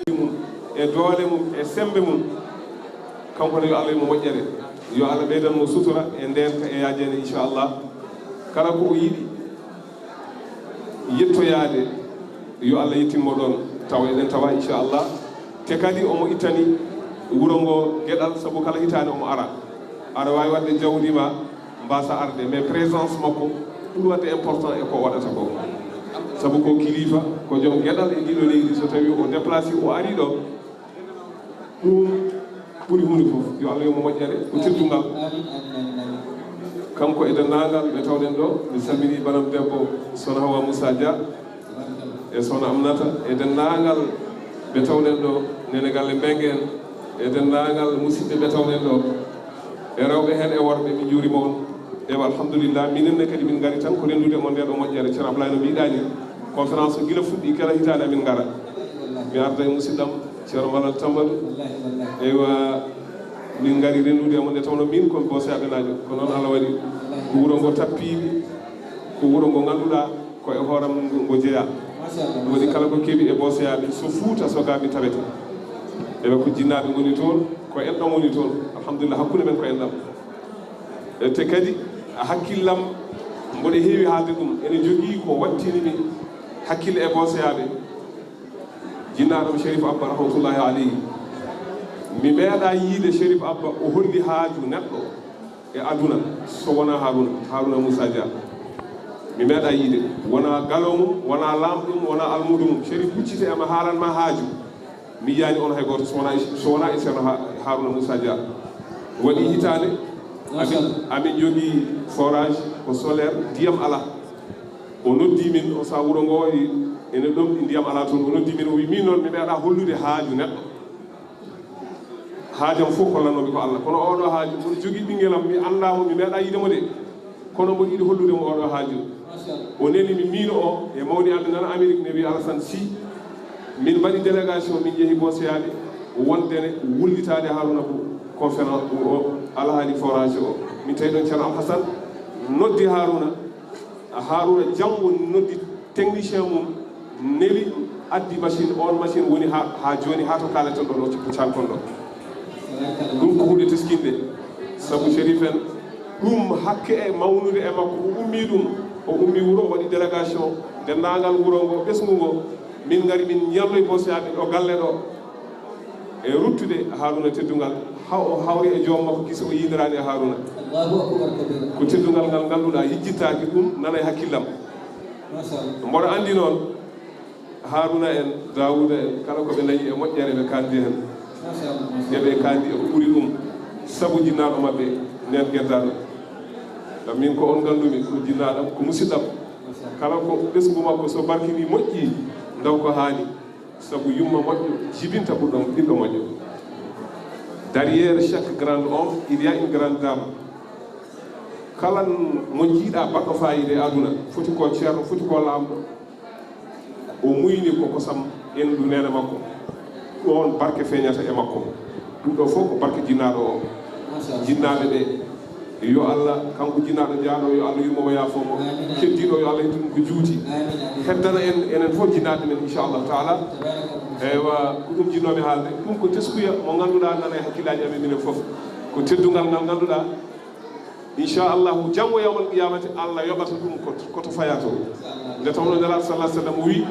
Mum e doole mum e sembe mum. Kanko ne yo Allah mo moƴƴere. Yo Allah ɓeydan mo sutura e ndeenka e yaajeende inchallah. Kala ko o yiɗi yettoyaade, yo Allah yettin mo ɗoon tawa eɗen tawa inchallah. Te kadi omo ittani wuro ngo geɗal sabu kala hitaande omo ara. Aɗa waawi waɗde jawdi ma mbasa arde mais présence makko ɓuri waɗde important e ko waɗata ko. Sabu ko kilifa, ko joom geɗal e ndiɗo leydi, so tawi o déplacé o ari ɗo, ɗum ɓuri huunde fof. Yo Allah yo mo moƴƴere, ko teddungal. Kanko e denndaangal ɓe tawɗen ɗo, mi salmini banam debbo Sohna Hawa Moussa Dia e Sohna Aminata e denndaangal ɓe tawɗen ɗo, Nene Galle Mbengue en e denndaangal musidɓe ɓe tawɗen ɗo, e rewɓe heen e worɓe, min njuurima on. Ewa, alhamdulillah, minen ne kadi min ngari tan ko renndude mo nde ɗo moƴƴere. Ceerno Ablaye no mbiɗa ni, conférence o gila fuɗɗi kala hitaande amin ngara. Mi arda e musidɗam Ceerno Malal Tambadu. Eywa, min ngari renndude mo nde tawno min ko Bosiyaaɓe naajo. Ko noon Allah waɗi. Ko wuro ngo tappiimi, ko wuro ngo ngannduɗaa ko e hooram ngo jeyaa. Ɗum waɗi kala ko keɓi e Bosiyaaɓe, so Fuuta so Gaabi tawete. Ewa, ko jinnaaɓe ngoni toon, ko enɗam woni toon. Alhamdulillah, hakkunde men ko enɗam. E te kadi, hakkillam, mboɗo heewi haalde ɗum, ene jogii ko wattini mi hakkille e Bosiyaaɓe. Jinnaaɗo am Cherif Abba, rahmatullahi alayhi. Mi meeɗaa yiide Cherif Abba, o holli haaju neɗɗo e aduna, so wonaa Haruna, Haruna Moussa Dia. Mi meeɗaa yiide, wonaa galo mum, wonaa laamɗo mum, wonaa almuudo mum. Cherif huccite e ma, haalan ma haaju. Mi yiyaani on hay gooto, so wonaa e, so wonaa e Ceerno Ha-, Haruna Moussa Dia. Waɗi hitaande, amin, amin njogii forage ko solaire, ndiyam alaa. O noddi min, o sa wuro ngo e, ene ɗomɗi, ndiyam alaa toon. O noddi min, o wi, min noon, mi meeɗaa hollude haaju neɗɗo. Haajam fof kollanoomi ko Allah. Kono oɗo haaju, mboɗo jogii ɓinngel am, mi anndaa mo, mi meeɗaa yiide mo de. Kono mboɗo yiɗi hollude mo oɗo haaju. O neli mi miino o e mawni amen nana Amérique, ne wiya Alassane Sy. Min mbaɗi délégation, min njehi Bosiyaaɓe, wonde ne wullitaade Haruna ko conférence o, alhaali forage o. Min tawi ɗon Ceerno Alhassane noddi Haruna. Haruna janngo noddi technicien mum, neli, addi machine, on machine woni ha, ha jooni, ha to kaaleten ɗo, ɗo cippo cankon ɗo. Ɗum ko huunde teskinɗe, sabu Cherif en, ɗum hakke e mawnude e makko, o ummi ɗum, o ummi wuro, o waɗi délégation, denndaangal wuro ngo, ɓesngu ngo, min ngari, min ñalloy Bosiyaaɓe ɗo galle ɗo. E ruttude Haruna teddungal, ha o hawri e joom makko gisa, o yiidiraani e Haruna. Allahu akbar kabira. Ko teddungal ngal ngannduɗaa yejjittaaki, ɗum nana e hakkillam. Machallah. Mboɗo anndi noon, Haruna en, Daawuda en, kala ko ɓe nayi e moƴƴere, ɓe kaandi heen. Machallah, machallah. Nde ɓe kaandi e ko ɓuri ɗum, sabu jinnaaɗo maɓɓe, neen geddaaɗo. Ngam min ko on nganndumi, ko jinnaaɗam, ko musidɗam. Machallah. Kala ko ɓesngu makko so barkinii, moƴƴii, ndaw ko haani. Sabu yumma moƴƴo jibinta ɓurɗo, ɓiɗɗo moƴƴo. Derrière chaque grand homme, il y a une grande dame. Kala mo njiiɗa baɗɗo faayiida e aduna, foti ko ceerno, foti ko laamɗo. O muyni ko kosam endu neene makko. Ɗoon barke feeñata e makko. Ɗum ɗo fof ko barke jinnaaɗo o. Machallah. Jinnaaɓe ɓe. Yo Allah, kanko jinnaaɗo jaaɗo, yo Allah yurmo mo, yaafo mo. Keddiiɗo, yo Allah ittu ɗum ko juuti. Heddana en, enen fof jinnaaɓe men, inchallahu taala. Eywa, ko ɗum jinnoomi haalde. Ɗum ko teskuya mo ngannduɗaa nana e hakkillaaji amen minen fof. Ko teddungal ngal ngannduɗaa, inchallahu, janngo yawmal qiyamati, Allah yoɓata ɗum ko, ko to faya to. Nde tawnoo Nelaaɗo sallallahu alaihi wasallam o wi: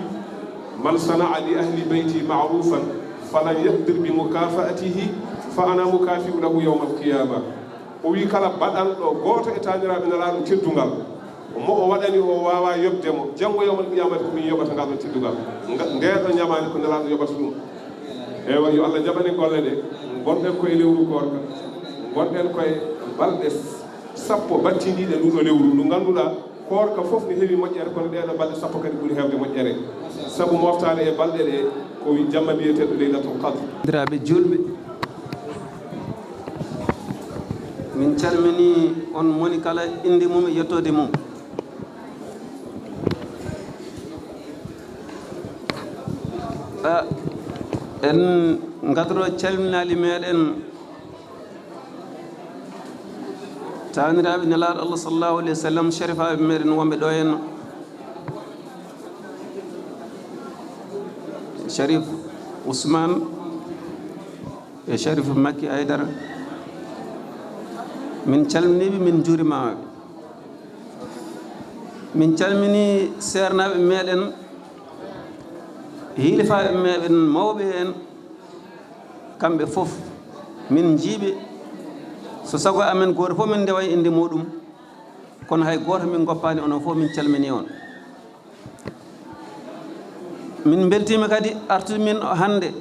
"Man sana'a li ahli bayti ma'rufan falan yaqdir bi mukafaatihi fa ana mukafi'u lahu yawmal qiyama." O wi, kala baɗanɗo gooto e taaniraaɓe Nelaaɗo teddungal, mo o waɗani o waawaa yoɓde mo, janngo yawmal qiyamati ko min yoɓata ngal ɗon teddungal. Nga-, ndee ɗoo ñamaande ko Nelaaɗo yoɓata ɗum. Eywa, yo Allah jaɓan en golle ɗe. Ngonɗen ko e lewru koorka. Ngonɗen ko e balɗe sappo battindiiɗe nduu ɗoo lewru, ndu ngannduɗaa koorka fof ne heewi moƴƴere, kono ɗee ɗoo balɗe sappo kadi ɓuri heewde moƴƴere. Sabu moftaade e balɗe ɗe, ko wi-, jamma biyeteeɗo Laylatul Qadr. Banndiraaɓe juulɓe, min calminii on moni kala innde mum e yettoode mum. A, en ngadoro calminaali meɗen taaniraaɓe Nelaaɗo Allah sallallahu alaihi wasallam, sharifaaɓe meɗen wonɓe ɗo henna, Sharif Ousmane e Sharif Makki Aydara. Min calminiiɓe, min njuurimaamaɓe. Min calminii seernaaɓe meɗen, hiilifaaɓe meɗen mawɓe heen, kamɓe fof. Min njiiɓe, so sago amen gooto fof min ndewa e innde muɗum, kono hay gooto min ngoppaani, onon fof min calminii on. Min mbeltiima kadi artude min hannde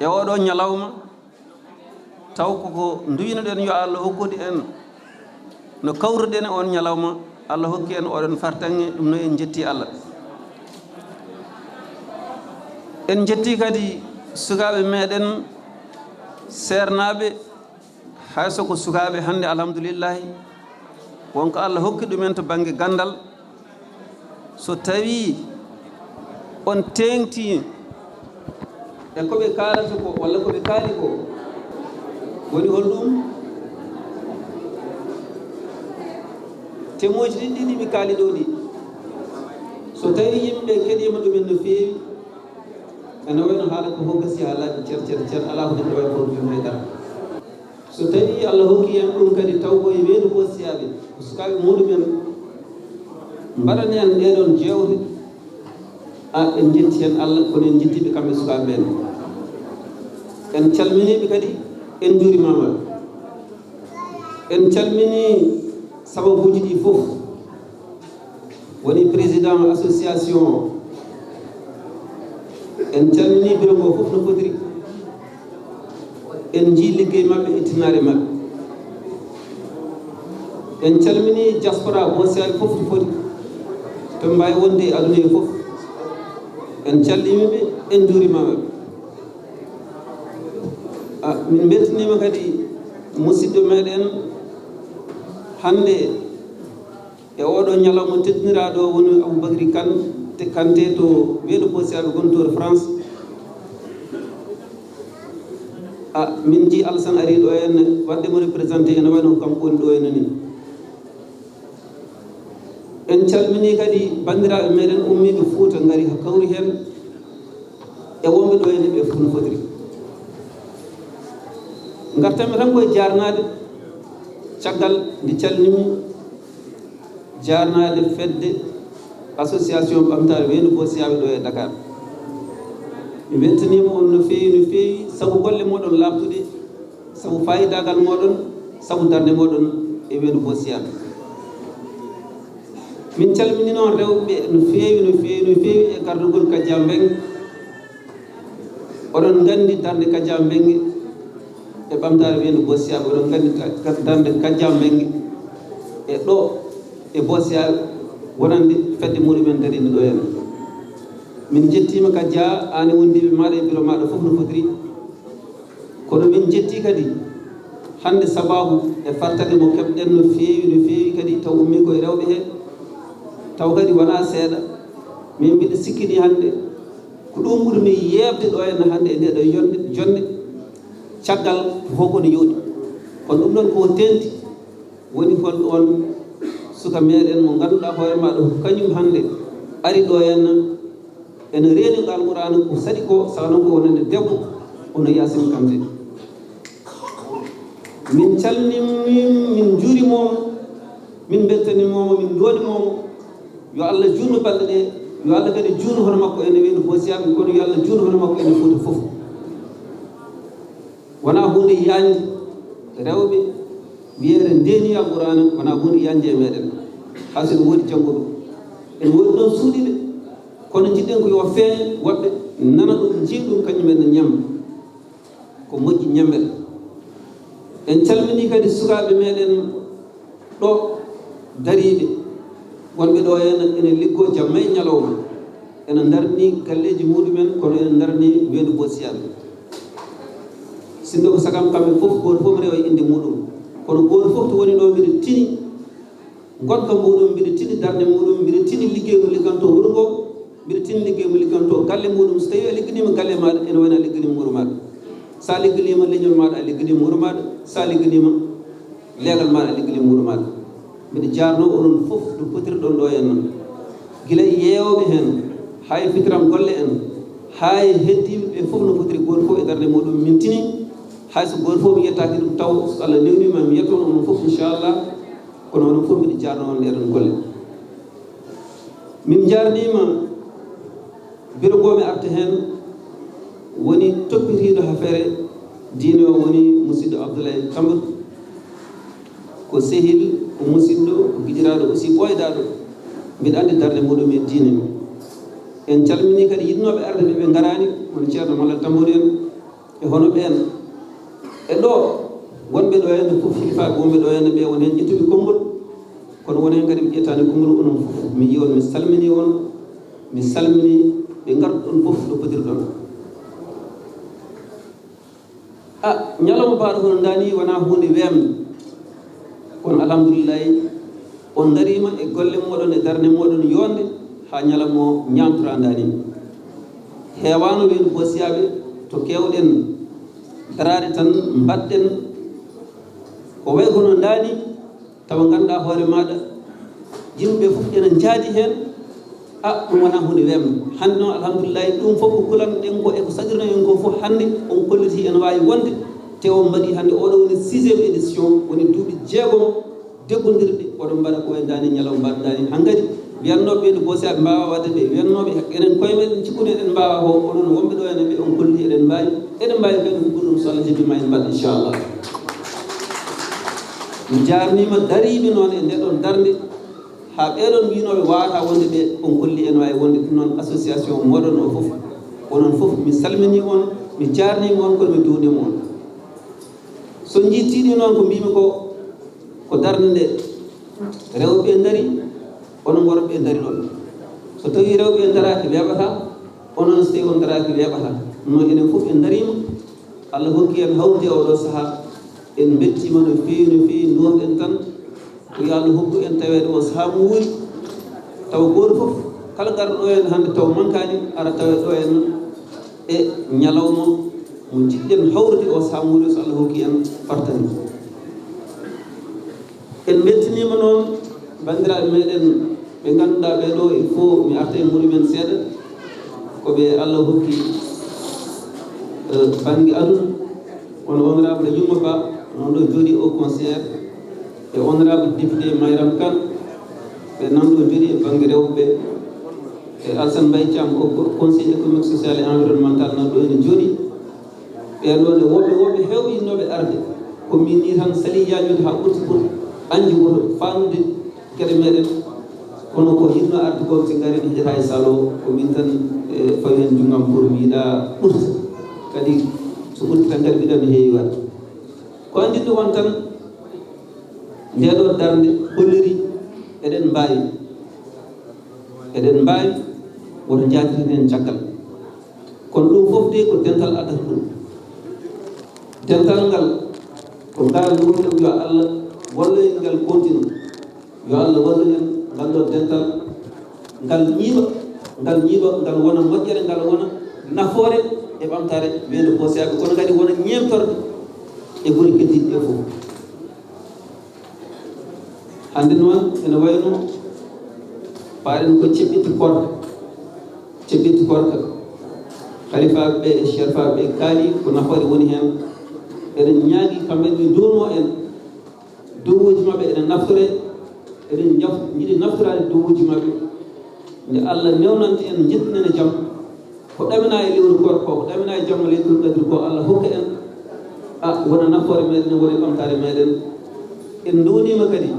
e oɗo ñalawma, taw koko nduwino-ɗen yo Allah hokkude en no kawruɗen e on ñalawma, Allah hokki en oɗon fartaŋŋe, ɗum noon en njetti Allah. En njetti kadi sukaaɓe meɗen seernaaɓe, hay so ko sukaaɓe hannde, alhamdulillahi, wonko Allah hokki ɗumen to bannge ganndal. So tawii on teeŋtii e ko ɓe kaalata ko, walla ko ɓe kaali ko, woni holɗum? Temooji ɗiɗi ɗi mi kaali ɗo ɗi, so tawii yimɓe keɗiima ɗumen no feewi, ene wayno haala ko fof gasi haalaaji cer, cer, cer, alaa ko neɗɗo wawi produit hay dara. So tawii Allah hokki en ɗum kadi, taw ko e weedu Boosiyaaɓe, ko sukaaɓe muɗumen mbaɗani en ɗeeɗoon jeewte, a, en njetti heen Allah, kono en njettii ɓe kamɓe sukaaɓe ɓeen. En calminii ɓe kadi, en njuurimaama ɓe. En calminii sababuuji ɗi fof. Woni président association o. En calminii bureau ngo fof no fotiri. En njii liggey maɓɓe e tinnaare maɓɓe. En calminii diaspora Boosiyaaɓe fof no foti, to ɓe mbaawi wonde e aduna he fof. En calminii ɓe, en njuurimaama ɓe. A, min mbeltiniima kadi musidɗo meɗen hannde e oɗo ñalawma teddiniraaɗo, woni Aboubacry Kane, te Kanté to weedu Boosiyaaɓe gonto to France. A, min njii Alassane ari ɗo en, waɗde mo représenté, ene wayno ko kanko woni ɗo en ni. En calminii kadi banndiraaɓe meɗen ummiiɓe Fuuta, ngari haa kawri heen e wonɓe ɗo en ɓe fof no fotiri. Ngartanmi tan ko e jaarnaade, caggal nde calmimi, jaarnaade fedde association Ɓamtaare Weendu Boosiyaaɓe ɗo e Dakar. Mi weltaniima on no feewi, no feewi, sabu golle mooɗon laaɓtuɗe, sabu faayidaagal mooɗon, sabu darnde mooɗon e Weendu Boosiyaaɓe. Min calminii noon rewɓe no feewi, no feewi, no feewi e gardagol Kajja Mbengue. Oɗon nganndi darnde Kajja Mbengue e Ɓamtaare Weendu Boosiyaaɓe, oɗon nganndi ta-, darnde Kajja Mbengue e ɗo e Boosiyaaɓe, wonande fedde muɗumen darinde ɗo heen. Min njettiima Kajja, aan e wondiiɓe maaɗa e bureau maaɗa fof no fotiri. Kono min njettii kadi hannde sabaabu e fartaŋŋe mo keɓɗen no feewi, no feewi kadi, taw ummii ko e rewɓe he, taw kadi wonaa seeɗa. Min mbiɗa sikki ni hannde ko ɗum ɓurmi yeeɓde ɗo henna hannde e nde ɗo yonde, jonde, caggal ko fof ko no yooɗi. Kono ɗum ɗon ko teeŋti, Woni hol oon suka meɗen mo ngannduɗaa hoore maaɗa ko kañum hannde ari ɗo henna ene reeni Alqur'aana ko saɗi ko, sawa noon ko wonande debbo, hono Yaasin Kante. Min calminii, min njuuriima mo, min mbeltaniima mo, min ndooniima mo. Yo Allah juutnu balɗe ɗe, yo Allah kadi juutnu hono makko ene wayno Boosiyaaɓe, kono yo Allah juutnu hono makko ene Fuuta fof. Wonaa huunde yaajnde rewɓe wiyeede ndeenii Alqur'aana, wonaa huunde yaajnde e meɗen. Hay so ene woodi jannguɗo, ene woodi ɗoon suuɗiiɓe, kono njiɗɗen ko yo feeñ, woɓɓe nana ɗum, njiya ɗum, kañum en ne ñaama. Ko moƴƴi ñamel. En calminii kadi sukaaɓe meɗen ɗo dariiɓe, wonɓe ɗo ene, ene liggoo jamma e ñalawma. Ene ndarni galleeji muɗumen, kono ene ndarni weendu Boosiyaaɓe. Sinno ko sagam kamɓe fof, gooto fof rewa e innde muɗum. Kono gooto fof to woni ɗo mbiɗa tini ngonka muɗum, mbiɗa tini darnde muɗum, mbiɗa tini liggey mo liggantoo wuro ngo, mbiɗa tini liggey mo liggantoo galle muɗum. So tawii a ligginiima galle maaɗa, ene wayno a ligginiima wuro maaɗa. So a ligginiima leñol maaɗa, a ligginiima wuro maaɗa. So a ligginiima leegal maaɗa, a ligginiima wuro maaɗa. Mbiɗa jaarnoo onon fof no potirɗon ɗo e noon. Gila e yeewooɓe heen, haa e fitiram golle en, haa e heddiiɓe ɓe fof no potiri, gooto fof e darnde muɗum. Min tini, hay so gooto fof mi yettaaki ɗum, taw so Allah newniima mi yetto on onon fof, inchallah. Kono onon fof mbiɗa jaarnoo on e ɗon golle. Min njaarniima biro ngo mi arta heen, woni toppitiiɗo affaire diine o, woni musidɗo Abdoulaye Kamba. Ko sehil, ko musidɗo, ko gijiraaɗo aussi ɓooydaaɗo. Mbiɗa anndi darnde muɗum e diine. En calminii kadi yiɗnooɓe arde ɓe, ɓe ngaraani, woni Ceerno Malal Tambouri en. E hono ɓeen, e ɗo wonɓe ɗo henne fof, hilifaaɓe wonɓe ɗo henne ɓe, won heen ƴettuɓe konngol, kono won heen kadi ɓe ƴettaani konngol, onon fof mi yii on, mi salminii on, mi salminii ɓe ngarduɗon fof no potirɗon. A, ñalawma baaɗo hono ndaa nii wonaa huunde weemde, kono alhamdulillahi, on ndariima e golle mooɗon e darnde mooɗon yoonde haa ñalawma o ñaamtoraa ndaa nii. Heewaano weendu Boosiyaaɓe to keewɗen daraade tan mbaɗɗen ko wayi kono ndaa nii, tawa ngannduɗaa hoore maaɗa yimɓe fof ene njaadi heen. A, ɗum wonaa huunde weemde. Hannde noon, alhamdulillahi, ɗum fof ko kulanɗen ko e ko saɗirno en ko fof hannde, on kollitii ene waawi wonde, te on mbaɗii hannde, oɗo woni sixième édition, woni duuɓi jeegom deggondirɗi, oɗon mbaɗa ko wayi ndaa nii ñalawma mbaɗa ndaa nii. Hankadi, wiyatnooɓe ɓe no Boosiyaaɓe mbaawaa waɗde ɓe, wiyatnooɓe enen koye meɗen cikkumi eɗen mbaawaa ko, onon wonɓe ɗo ene ɓe on kollitii eɗen mbaawi, eɗen mbaawi kadi huɓɓude ɗum so Allah jaɓii ma en mbaɗ, inchallah. Mi jaarniima dariiɓe noon e nde ɗon darnde. Haa ɓeeɗon wiynooɓe waawataa wonde ɓe, on kolli en waawi wonde ɗum noon association mooɗon o fof. Onon fof, mi salminii on, mi jaarniima on, kono mi duwniima on. So njii tiiɗii noon ko mbiimi ko, ko darnde nde rewɓe ndarii, onon worɓe ndarii ɗoon. So tawii rewɓe ndaraaki weeɓataa, onon so tawii on ndaraaki weeɓataa. Ɗum noon enen fof en ndariima. Allah hokki en hawrude e oɗo sahaa. En mbettiima no feewi, no feewi, nduwonɗen tan ko yo Allah hokku en taweede o sahaa mo wuuri. Tawa gooto fof, kala garɗo ɗo en hannde taw mankaani, ara tawe ɗo en e ñalawma mo njiɗɗen hawrude o sahaa mo wuuri, so Allah hokki en fartani. En mbeltiniima noon banndiraaɓe meɗen ɓe ngannduɗaa ɓee ɗoo, il faut mi arta e muɗumen seeɗa, ko ɓe Allah hokki, eh, bannge aduna, kono honorable Yumma Ba, noon ɗo jooɗii au conseillère, e honorable député Mayram Kane, ɓe nan ɗo jooɗii e bannge rewɓe, e Alassane Mbaye Thiam, au conseil économique, social et environnemental, nan ɗo ene jooɗii. Ɓeen ɗoon e woɓɓe, woɓɓe heewɓe yiɗnooɓe arde. Ko min nii tan salii yaajude haa ɓurti pour añde woto faandude geɗe meɗen. Kono ko yiɗnoo arde ko, si ngarii, hejata e salo, ko min tan, e, fawi heen junngam pour mi yiɗa ɓurti. Kadi so ɓurti tan kadi mbiɗa mi heewi waɗde. Ko anndinde on tan, ndee ɗoo darnde holliri eɗen mbaawi. Eɗen mbaawi, woto njaatiren heen caggal. Kono ɗum fof de ko dental addata ɗum. Dental ngal ko ngal woni ɗum, yo Allah wallu en ngal continue. Yo Allah wallu en ngal ɗo dental, ngal ñiiɓa, ngal ñiiɓa, ngal wona moƴƴere, ngal wona nafoore e ɓamtaare weendu Boosiyaaɓe, kono kadi wona ñeemtorde e gure keddiiɗe ɗe fof. Hannde noon ene wayno, paaɗen ko ceɓɓitti korka, ceɓɓitti korka. Halifaaɓe ɓe e sherfaaɓe ɓe kaali ko nafoore woni heen. Eɗen ñaagi kamɓe ɓe nduuno en, duwuuji maɓɓe ene naftore, eɗen njaf-, njiɗi naftoraade duwuuji maɓɓe. Nde Allah newnanta en, njettinan en jam. Ko ɗamina e lewru koor ko, ko ɗamina e jamma leylatul qadri ko, Allah hokka en, a, wona nafoore meɗen, wona ɓamtaare meɗen. En nduwniima kadi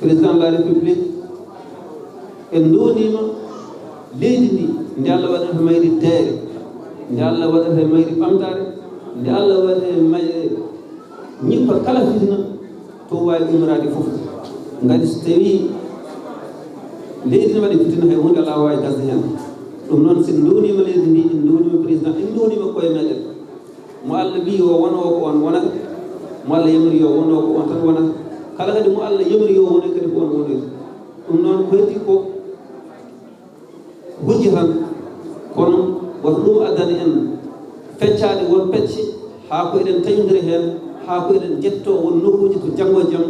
Président de la République, en nduwniima leydi ndi, nde Allah waɗata mayri teere, nde Allah waɗata mayri ɓamtaare, nde Allah waɗata mayri ñippa kala fitina to waawi ummoraade fof. Ngati so tawii leydi ne waɗi fitina, hay huunde alaa waawi gasde heen. Ɗum noon, so en nduwniima leydi ndi, en nduwniima président, en nduwniima koye meɗen. Mo Allah wiyi yo won o, ko on wonata. Mo Allah yamiri yo won o, ko on tan wonata. Kala kadi mo Allah yamiri yo wone kadi, ko on wonoyta. Ɗum noon ko heddi ko hujja tan, kono wata ɗum addana en feccaade won pecce, haa ko eɗen taƴondira heen, haa ko eɗen njettoo won nokkuuji to janngo e jam,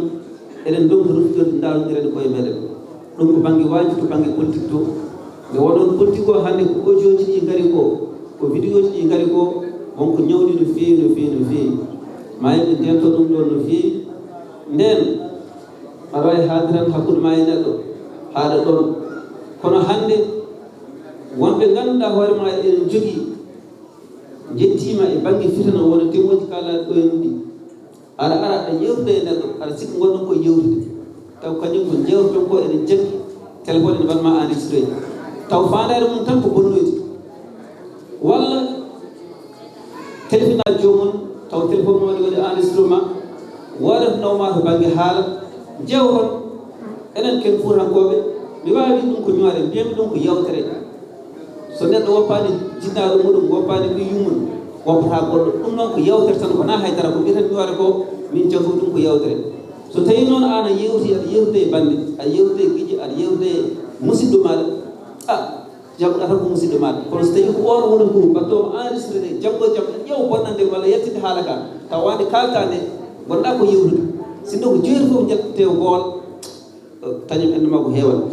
eɗen ndonka ruttitorde, ndaarondira e koye meɗen. Ɗum ko bannge waaju to bannge politique to. Nde wonnoon politique o hannde ko audio ji ɗi ngari ko, ko vidéo ji ɗi ngari ko, wonko ñawni no feewi, no feewi, no feewi. Ma en ndento ɗum ɗoon no feewi. Ndeen, aɗa waawi haalde tan hakkunde ma e neɗɗo, haaɗa ɗoon. Kono hannde, wonɓe ngannduɗaa hoore ma eɗen njogii, njettiima e bannge fitina wona temooji kaalaaɗi ɗo en ɗi. Aɗa ara, aɗa yeewtude e neɗɗo, aɗa sikki ngonɗon ko e yeewtude. Taw kañum ko njeewtoɗon ko ene jaggi, téléphone ene mbaɗ ma enregistré. Taw faandaare mum tan ko bonnoyde. Walla téléphone a joomum, taw téléphone mum waɗi, waɗi enregistrement, woodat nawma to bannge haala, jeewton. Enen ken Fuutankooɓe, mi waawi ɗum ko ñoore, mbiyami ɗum ko yewtere. So neɗɗo woppaani jinnaaɗo muɗum, woppaani ɓiy yummum, woppataa goɗɗo. Ɗum noon ko yewtere tan, wonaa hay dara. Ko mbiyeten ñoore ko, min jaggu ɗum ko yewtere. So tawii noon aan a yewti, aɗa yewtude e bannde, aɗa yewtude e giƴo, aɗa yewtude e musidɗo maaɗa, a, jagguɗaa tan ko musidɗo maaɗa. Kono so tawii ko oon woni ko mbaɗtoo mo enregistré, janngo e jam, ƴeew bonnande walla yaltinde haala ka, tawa nde kaaltaa nde, ngonɗaa ko yewtude. Sinno ko jeeri fof njettetee bool, tañum en ma ko heewani.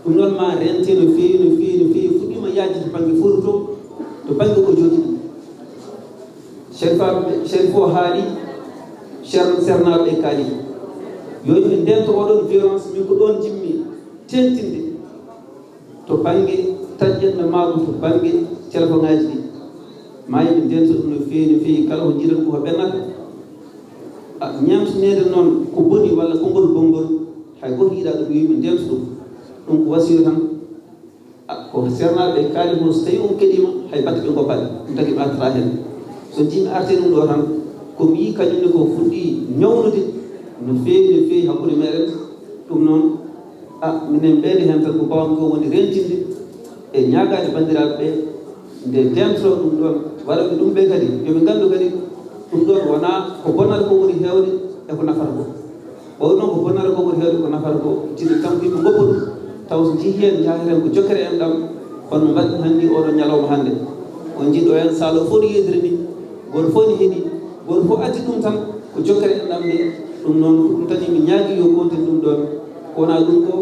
Ɗum noon ma rente no feewi, no feewi, no feewi. Fuɗɗiima yaajde to bannge Fuuta to, to bannge ko jooɗi ɗum. Sherifaaɓe, Sherif o haali, Cher-, Sernaaɓe ɓe kaali. Yo yimɓe ndento oɗon violence, min ko ɗoon jimmi teentinde. To bannge taƴƴen ɓe maagu, to bannge telefoŋaaji ɗi. Ma yimɓe ndento ɗum no feewi, no feewi. Kala ko njiɗon ko ko ɓennata. A, ñaamtineede noon ko boni walla konngol bonngol, hay gooto yiɗaa ɗum, yo yimɓe ndento ɗum. Ɗum ko wasiyo tan. A, ko Sernaaɓe ɓe kaali ko, so tawii on keɗiima, hay batte ɓe ngoppaani, ɗum tagi ɓe artataa heen. So njiimi artee ɗum ɗo tan, ko mi yii kañum ne ko fuɗɗii ñawnude no feewi, no feewi hakkunde meɗen. Ɗum noon, a, minen mbeɗe heen tan ko mbaaw-mi ko woni rentinde e ñaagaade banndiraaɓe ɓe, nde ndentoo ɗum ɗoon. Waɗooɓe ɗum ɓe kadi, yo ɓe nganndu kadi, ɗum ɗoon wonaa ko bonnata ko ɓuri heewde e ko nafata ko. Ɓawɗo noon ko bonnata ko ɓuri heewde ko nafata ko, jiɗi tan ko yimɓe ngoppa ɗum, taw so njii heen, njaha heen ko jokkere enɗam, kono no mbaɗi hanndi oɗo ñalawma hannde. On njii ɗo heen saalo fof no yeediri ni, gooto fof ne heɗi, gooto fof addi ɗum tan ko jokkere enɗam nde. Ɗum noon ko ɗum tagi mi ñaagi yo kontin ɗum ɗoon, ko wonaa ɗum ko,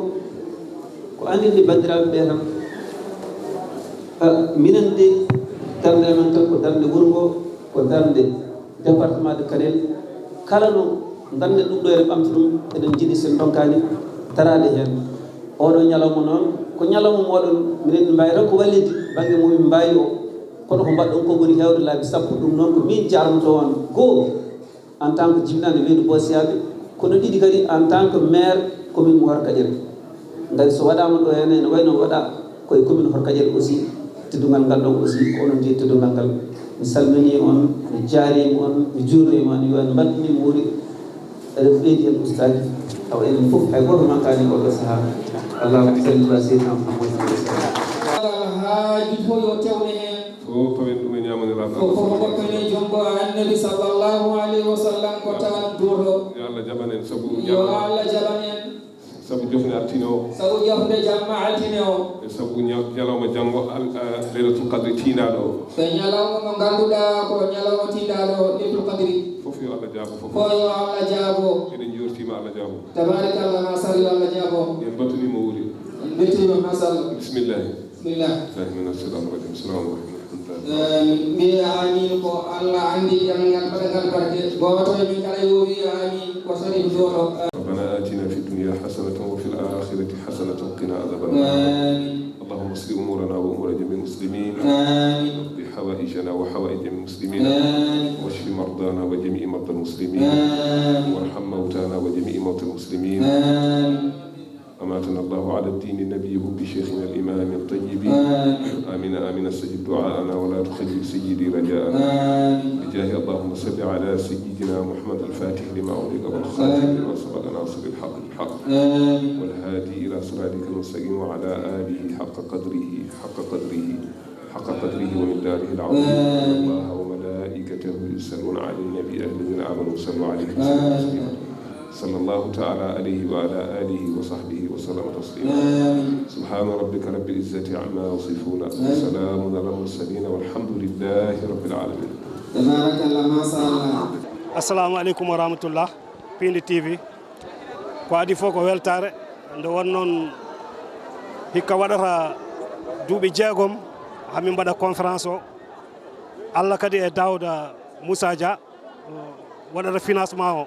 ko anndinde banndiraaɓe ɓe tan. A, minen de, darnde men tan ko darnde wuro ngo, ko darnde département de Kanel. Kala no ngannden ɗum ɗo ene ɓamta ɗum, eɗen njiɗi so en ndonkaani daraade heen. Oɗo ñalawma noon, ko ñalawma mooɗon, minen min mbaawi tan ko wallitde bannge mo min mbaawi o. Kono ko mbaɗɗon ko ɓuri heewde laabi sappo, ɗum noon ko min jaarnotoo on goo. En tant que jibinaande weendu Boosiyaaɓe, kono ɗiɗi kadi en tant que maire commune mo Horkadiere. Ngati so waɗaama ɗo heen, ene wayno waɗa koye commune Horkadiere aussi, teddungal ngal ɗon aussi, ko onon jeyi teddungal ngal. Mi salminii on, mi jaariima on, mi juurniima on, yo en mbaɗɗini mo woni, eɗen ɓeydi heen ustaaji, tawa enen fof hay gooto mankaani oɗo sahaa. Allahumma salli ala sayyidina Muhammadin wa sallam. Alhaaji fof yo tewne heen. Fof pawen ɗum e ñaamani Laamɗo. Ko fof ngoppene junngo Annabi sallallahu alayhi wa sallam ko tan duuɗo. Yo Allah jaɓan en sabu. Yo Allah jaɓan en. Sabu jofnde altine o. Sabu jofnde jamma altine o. E sabu ña-, ñalawma janngo al-, eh, Leylatul Qadri tiindaaɗo o. Ko ñalawma mo ngannduɗaa ko ñalawma tiindaaɗo Leylatul Qadri. Fof yo Allah jaabo fof. Fof yo Allah jaabo. Eɗen njoortiima Allah jaabo. Tabarakallah, masha Allah, yo Allah jaabo. En mbattiniima wuuri. En mbettiima, masha Allah. Bismillah. Bismillah. Billahi mina shaytani rajim. Assalamu alaikum warahmatullahi. Eh, mbiya amin ko Allah anndi ɗemngal baɗangal barke. Gooto e min kala yo wiya amin ko Sharif Dooro. ربنا آتنا في الدنيا حسنة وفي الآخرة حسنة وقنا عذاب النار. آمين. اللهم اصلح أمورنا وأمور جميع المسلمين. آمين. واقض حوائجنا وحوائج جميع المسلمين. آمين. واشف مرضانا وجميع مرضى المسلمين. آمين. وارحم موتانا وجميع موتى المسلمين. آمين. أماتنا الله على الدين النبي بشيخنا الإمام الطيب. آمين. آمين، آمين. استجب دعاءنا ولا تخيب سيدي رجاءنا. آمين. بجاه اللهم صل على سيدنا محمد الفاتح لما أغلق والخاتم آمين. لما سبق ناصر الحق بالحق. آمين. والهادي إلى صراطك المستقيم وعلى آله حق قدره، حق قدره، حق قدره ومقداره العظيم. آمين. إن الله وملائكته يصلون على النبي، يا أيها الذين آمنوا صلوا عليه وسلموا آمين. تسليما. صلى الله تعالى عليه وعلى آله وصحبه وسلم تسليما. آمين. سبحان ربك رب العزة عما يصفون. آمين. وسلام على المرسلين والحمد لله رب العالمين. Tabarakallah, masha Allah. Assalamu alaikum wa rahmatullah. Pindi T V. Ko adii fof ko weltaare. Nde won noon hikka waɗata duuɓi jeegom haa min mbaɗa conférence o. Allah kadi e Daouda Moussa Dia, o waɗata financement o.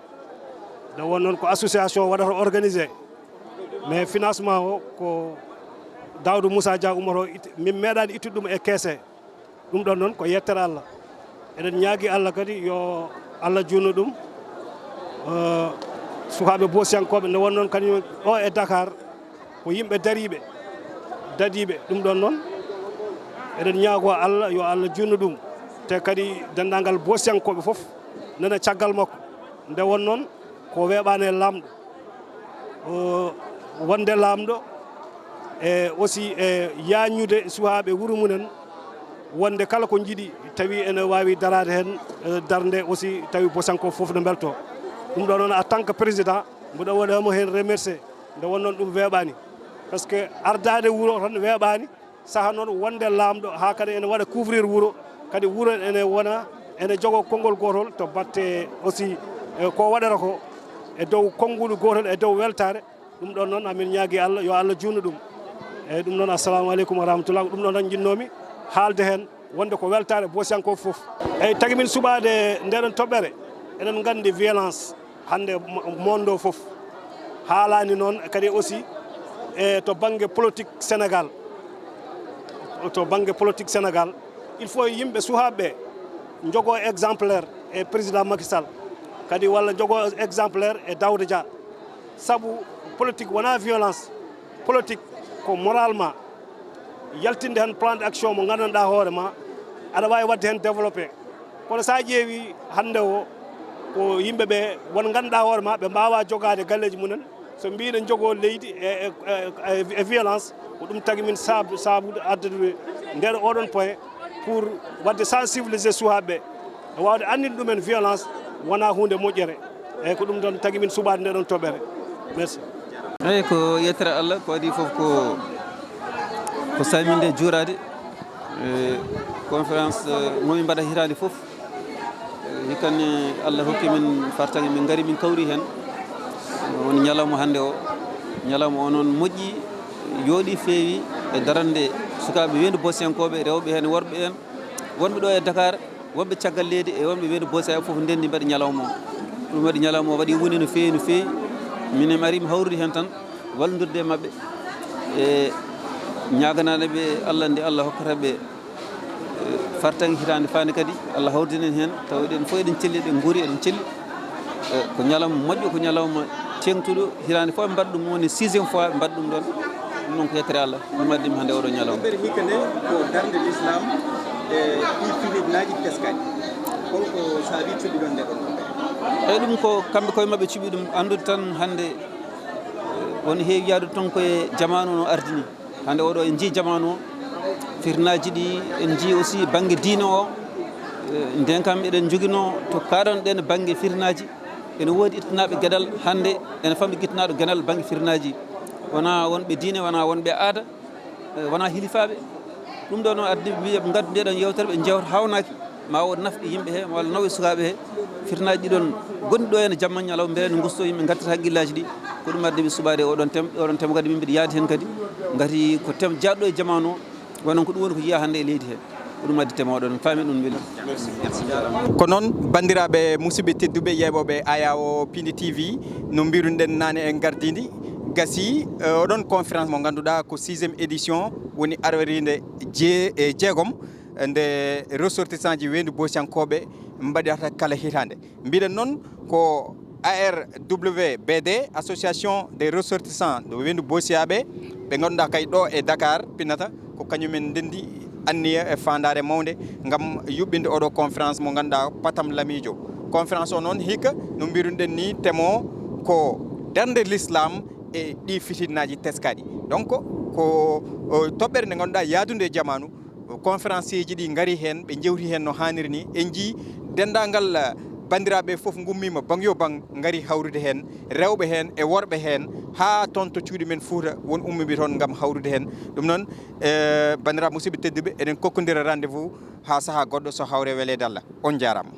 Nde won noon ko association waɗata organisé. Mais financement o ko Daouda Moussa Dia ummoto it-, min meeɗaani ittude ɗum e keese. Ɗum ɗon noon ko yettere Allah. Eɗen ñaagi Allah kadi yo Allah juutnu ɗum. Eh, sukaaɓe boosiyankooɓe nde won noon kañum o e Dakar ko yimɓe dariiɓe, dadiiɓe. Ɗum ɗon noon eɗen ñaagoo Allah yo Allah juutnu ɗum. Te kadi denndaangal boosiyankooɓe fof nana caggal makko. Nde won noon ko weeɓaani e Laamɗo. O, wonde Laamɗo e aussi e yaññude suhaaɓe wuro mumen, wonde kala ko njiɗi tawi ene waawi daraade heen, e darnde aussi tawi boosiyankooɓe fof ne mbeltoo. Ɗum ɗo noon, en tant que président, mboɗo waɗa mo heen remercier nde won noon ɗum weeɓaani. Parce que ardaade wuro tan weeɓaani, saha noon wonde Laamɗo haa kadi ene waɗa couvrir wuro, kadi wuro ene wona, ene jogoo konngol gootol to batte aussi, e ko waɗata ko e dow konnguɗi gootol, e dow weltaare. Ɗum ɗon noon amin ñaagi Allah yo Allah juutnu ɗum. Eyyi, ɗum noon, assalamu aleykum wa rahmatullah, ko ɗum ɗon tan njinnoomi haalde heen, wonde ko weltaare boosiyankooɓe fof. Eyyi, tagi min suɓaade ndeɗon toɓɓere, eɗen nganndi violence hannde mo-, monde o fof. Haalaani noon kadi aussi e to bannge politique Sénégal. To bannge politique Sénégal, il faut yimɓe suhaaɓe ɓe njogoo exemplaire e président Macky Sall, kadi walla njogoo exemplaire e Daouda Dia. Sabu politique wonaa violence. Politique ko moralement yaltinde heen plan d'action mo nganndanɗaa hoore ma, aɗa waawi waɗde heen développé. Kono so a ƴeewi hannde o, ko yimɓe ɓe won ngannduɗaa hoore ma, ɓe mbaawaa jogaade galleeji mumen. So mbiɗen njogoo leydi e, e, e, e, e violence, ko ɗum tagi min saabu-, saabude addude ndeer oɗon point pour waɗde sensibiliser suhaaɓe ɓe, e waawde anndinde ɗumen violence wonaa huunde moƴƴere. Eyyi, ko ɗum ɗon tagi min suɓaade nde ɗon toɓɓere. Merci. Eyyi, ko yettere Allah, ko adii fof ko, ko saaminde e juuraade. E conférence, e, mo min mbaɗa hitaande fof. E, hikka ne Allah hokki min fartaŋŋe, min ngari, min kawri heen. Woni ñalawma hannde o, ñalawma o noon moƴƴi, yooɗi, feewi e darannde sukaaɓe weendu boosiyankooɓe, rewɓe heen, worɓe heen, wonɓe ɗo e Dakar, wonɓe caggal leydi e wonɓe weendu boosiyankooɓe fof ndenndi mbaɗi ñalawma o. Ɗum waɗi ñalawma o waɗi woni no feewi, no feewi. Minen ari mi hawrude heen tan, wallonndirde e maɓɓe, e ñaaganaaɗo ɓe Allah nde Allah hokkata ɓe, e, fartaŋŋe hitaande faande kadi, Allah hawridin en heen, tawa eɗen fof eɗen celli, eɗen nguuri, eɗen celli. E, ko ñalawma moƴƴo, ko ñalawma teeŋtuɗo, hitaande fof ɓe mbaɗa ɗum, woni sixième fois ɓe mbaɗa ɗum ɗoon. Ɗum noon ko yettere Allah, ɗum addi mi hannde oɗo ñalawma. Toɓɓere hikka nde ko darnde l'islam e ɗi fitnaaji teskaaɗi. Holko saabi cuɓiɗon nde ɗon toɓɓere? Eyyi, ɗum ko kamɓe koye maɓɓe cuɓi ɗum, anndude tan hannde, e, won heewi yahdude toon koye jamaanu no ardini. Hannde oɗo en njii jamaanu o, fitinaaji ɗi, en njii aussi bannge diine o. Eh, nden kam eɗen njoginoo to kaaɗon ɗen bannge fitinaaji. Ene woodi ittanaaɓe geɗal, hannde ene famɗi ittanaaɗo geɗal bannge fitinaaji. Wonaa wonɓe diine, wonaa wonɓe aada, eh, wonaa hilifaaɓe. Ɗum ɗo noon addi mbiya ɓe ngaddu ndeɗon yewtere, ɓe jewta hawnaaki, ma won nafɓe yimɓe he, walla nawɓe sukaaɓe he. Fitanaaji ɗiɗon gonɗi ɗo heen jamma ñalawma, mbele ne ngusto yimɓe, ngattata hakkillaaji ɗi. Ko ɗum addi ɓe suɓaade oɗon tem, oɗon temo kadi min mbiɗa yaadi heen kadi. Ngati ko tem jaaɗɗo e jamaanu o, wonnon ko ɗum woni ko jeyaa hannde e leydi he. Ko ɗum addi tema oɗon, faami ɗum mbeli. Ko noon, banndiraaɓe musidɓe tedduɓe yeeɓooɓe Ayawo Pindi T V, no mbiruɗen naane en ngardiindi, gasi, eh, oɗon conférence mo ngannduɗaa ko sixième édition woni aroriinde je-, e jeegom nde ressortissant ji weendu boosiyankooɓe mbaɗata kala hitaande. Mbiɗen noon ko A R W B D, Association des Ressortissants de Weendu Boosiyaaɓe, ɓe ngannduɗaa kay ɗo e Dakar pinnata, ko kañumen ndenndi anniya e faandaare mawnde ngam yuɓɓinde oɗo conférence mo ngannduɗaa patam lamiijo. Conférence o noon hikka no mbiruɗen ni temo ko darnde l'islam e ɗi fitinnaaji teskaaɗi. Donc ko, o, toɓɓere nde ngannduɗaa yaadunde e jamaanu, conférence ji ɗi ngari heen, ɓe jewti heen no haaniri ni. En njii denndaangal, eh, banndiraaɓe fof ngummiima, baŋ yo baŋ, ngari hawrude heen, rewɓe heen e worɓe heen, haa toon to cuuɗi men Fuuta, won ummiiɓe toon ngam hawrude heen. Ɗum noon, eh, banndiraaɓe musidɓe tedduɓe, eɗen kokkondira rendez-vous haa sahaa goɗɗo, so hawre weleede Allah. On njaaraama.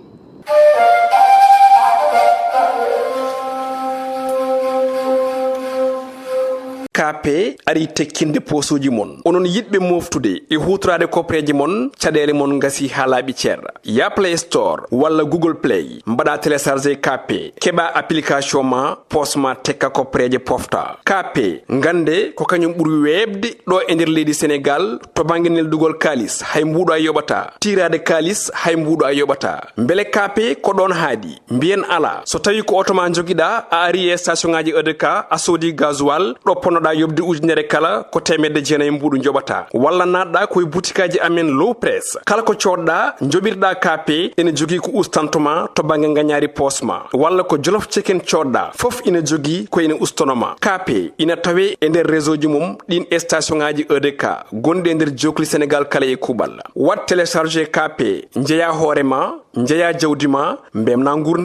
K P arii tekkinde poosuuji mon. Onon yiɗɓe mooftude e huutoraade kopreeje mon, caɗeele mon ngasii haa laaɓi cer. Yah Play Store walla Google Play, mbaɗaa télécharger K P, keɓaa application ma, poos ma tekka kopreeje pofta. K P, ngannde ko kañum ɓuri weeɓde ɗo e nder leydi Senegaal to bannge neldugol kaalis, hay mbuuɗo a yoɓataa. Tiiraade kaalis, hay mbuuɗo a yoɓataa. Mbele K P ko ɗoon haaɗi? Mbiyen alaa. So tawii ko oto ma njogiɗaa, a arii e station ŋaaji E D K, a soodii gasoil, ɗo ponnoɗaa yoɓde ujunere kala, ko teemedde jeenayi mbuuɗu njoɓataa. Walla naatɗaa ko e butikaaji amen Low Press. Kala ko coodɗaa, njoɓirɗaa K P, ene jogii ko ustantoo ma to bannge ngañaari poos ma. Walla ko Jolof Chicken coodɗaa, fof ina jogii ko ina ustanoo ma. K P ina tawee e nder réseau ji mum ɗiin station ŋaaji E D K gonɗi e nder jookli Senegaal kala e kuuɓal. Waɗ télécharger K P, njeyaa hoore ma, njeyaa jawdi ma, mbeltinaa nguurndam.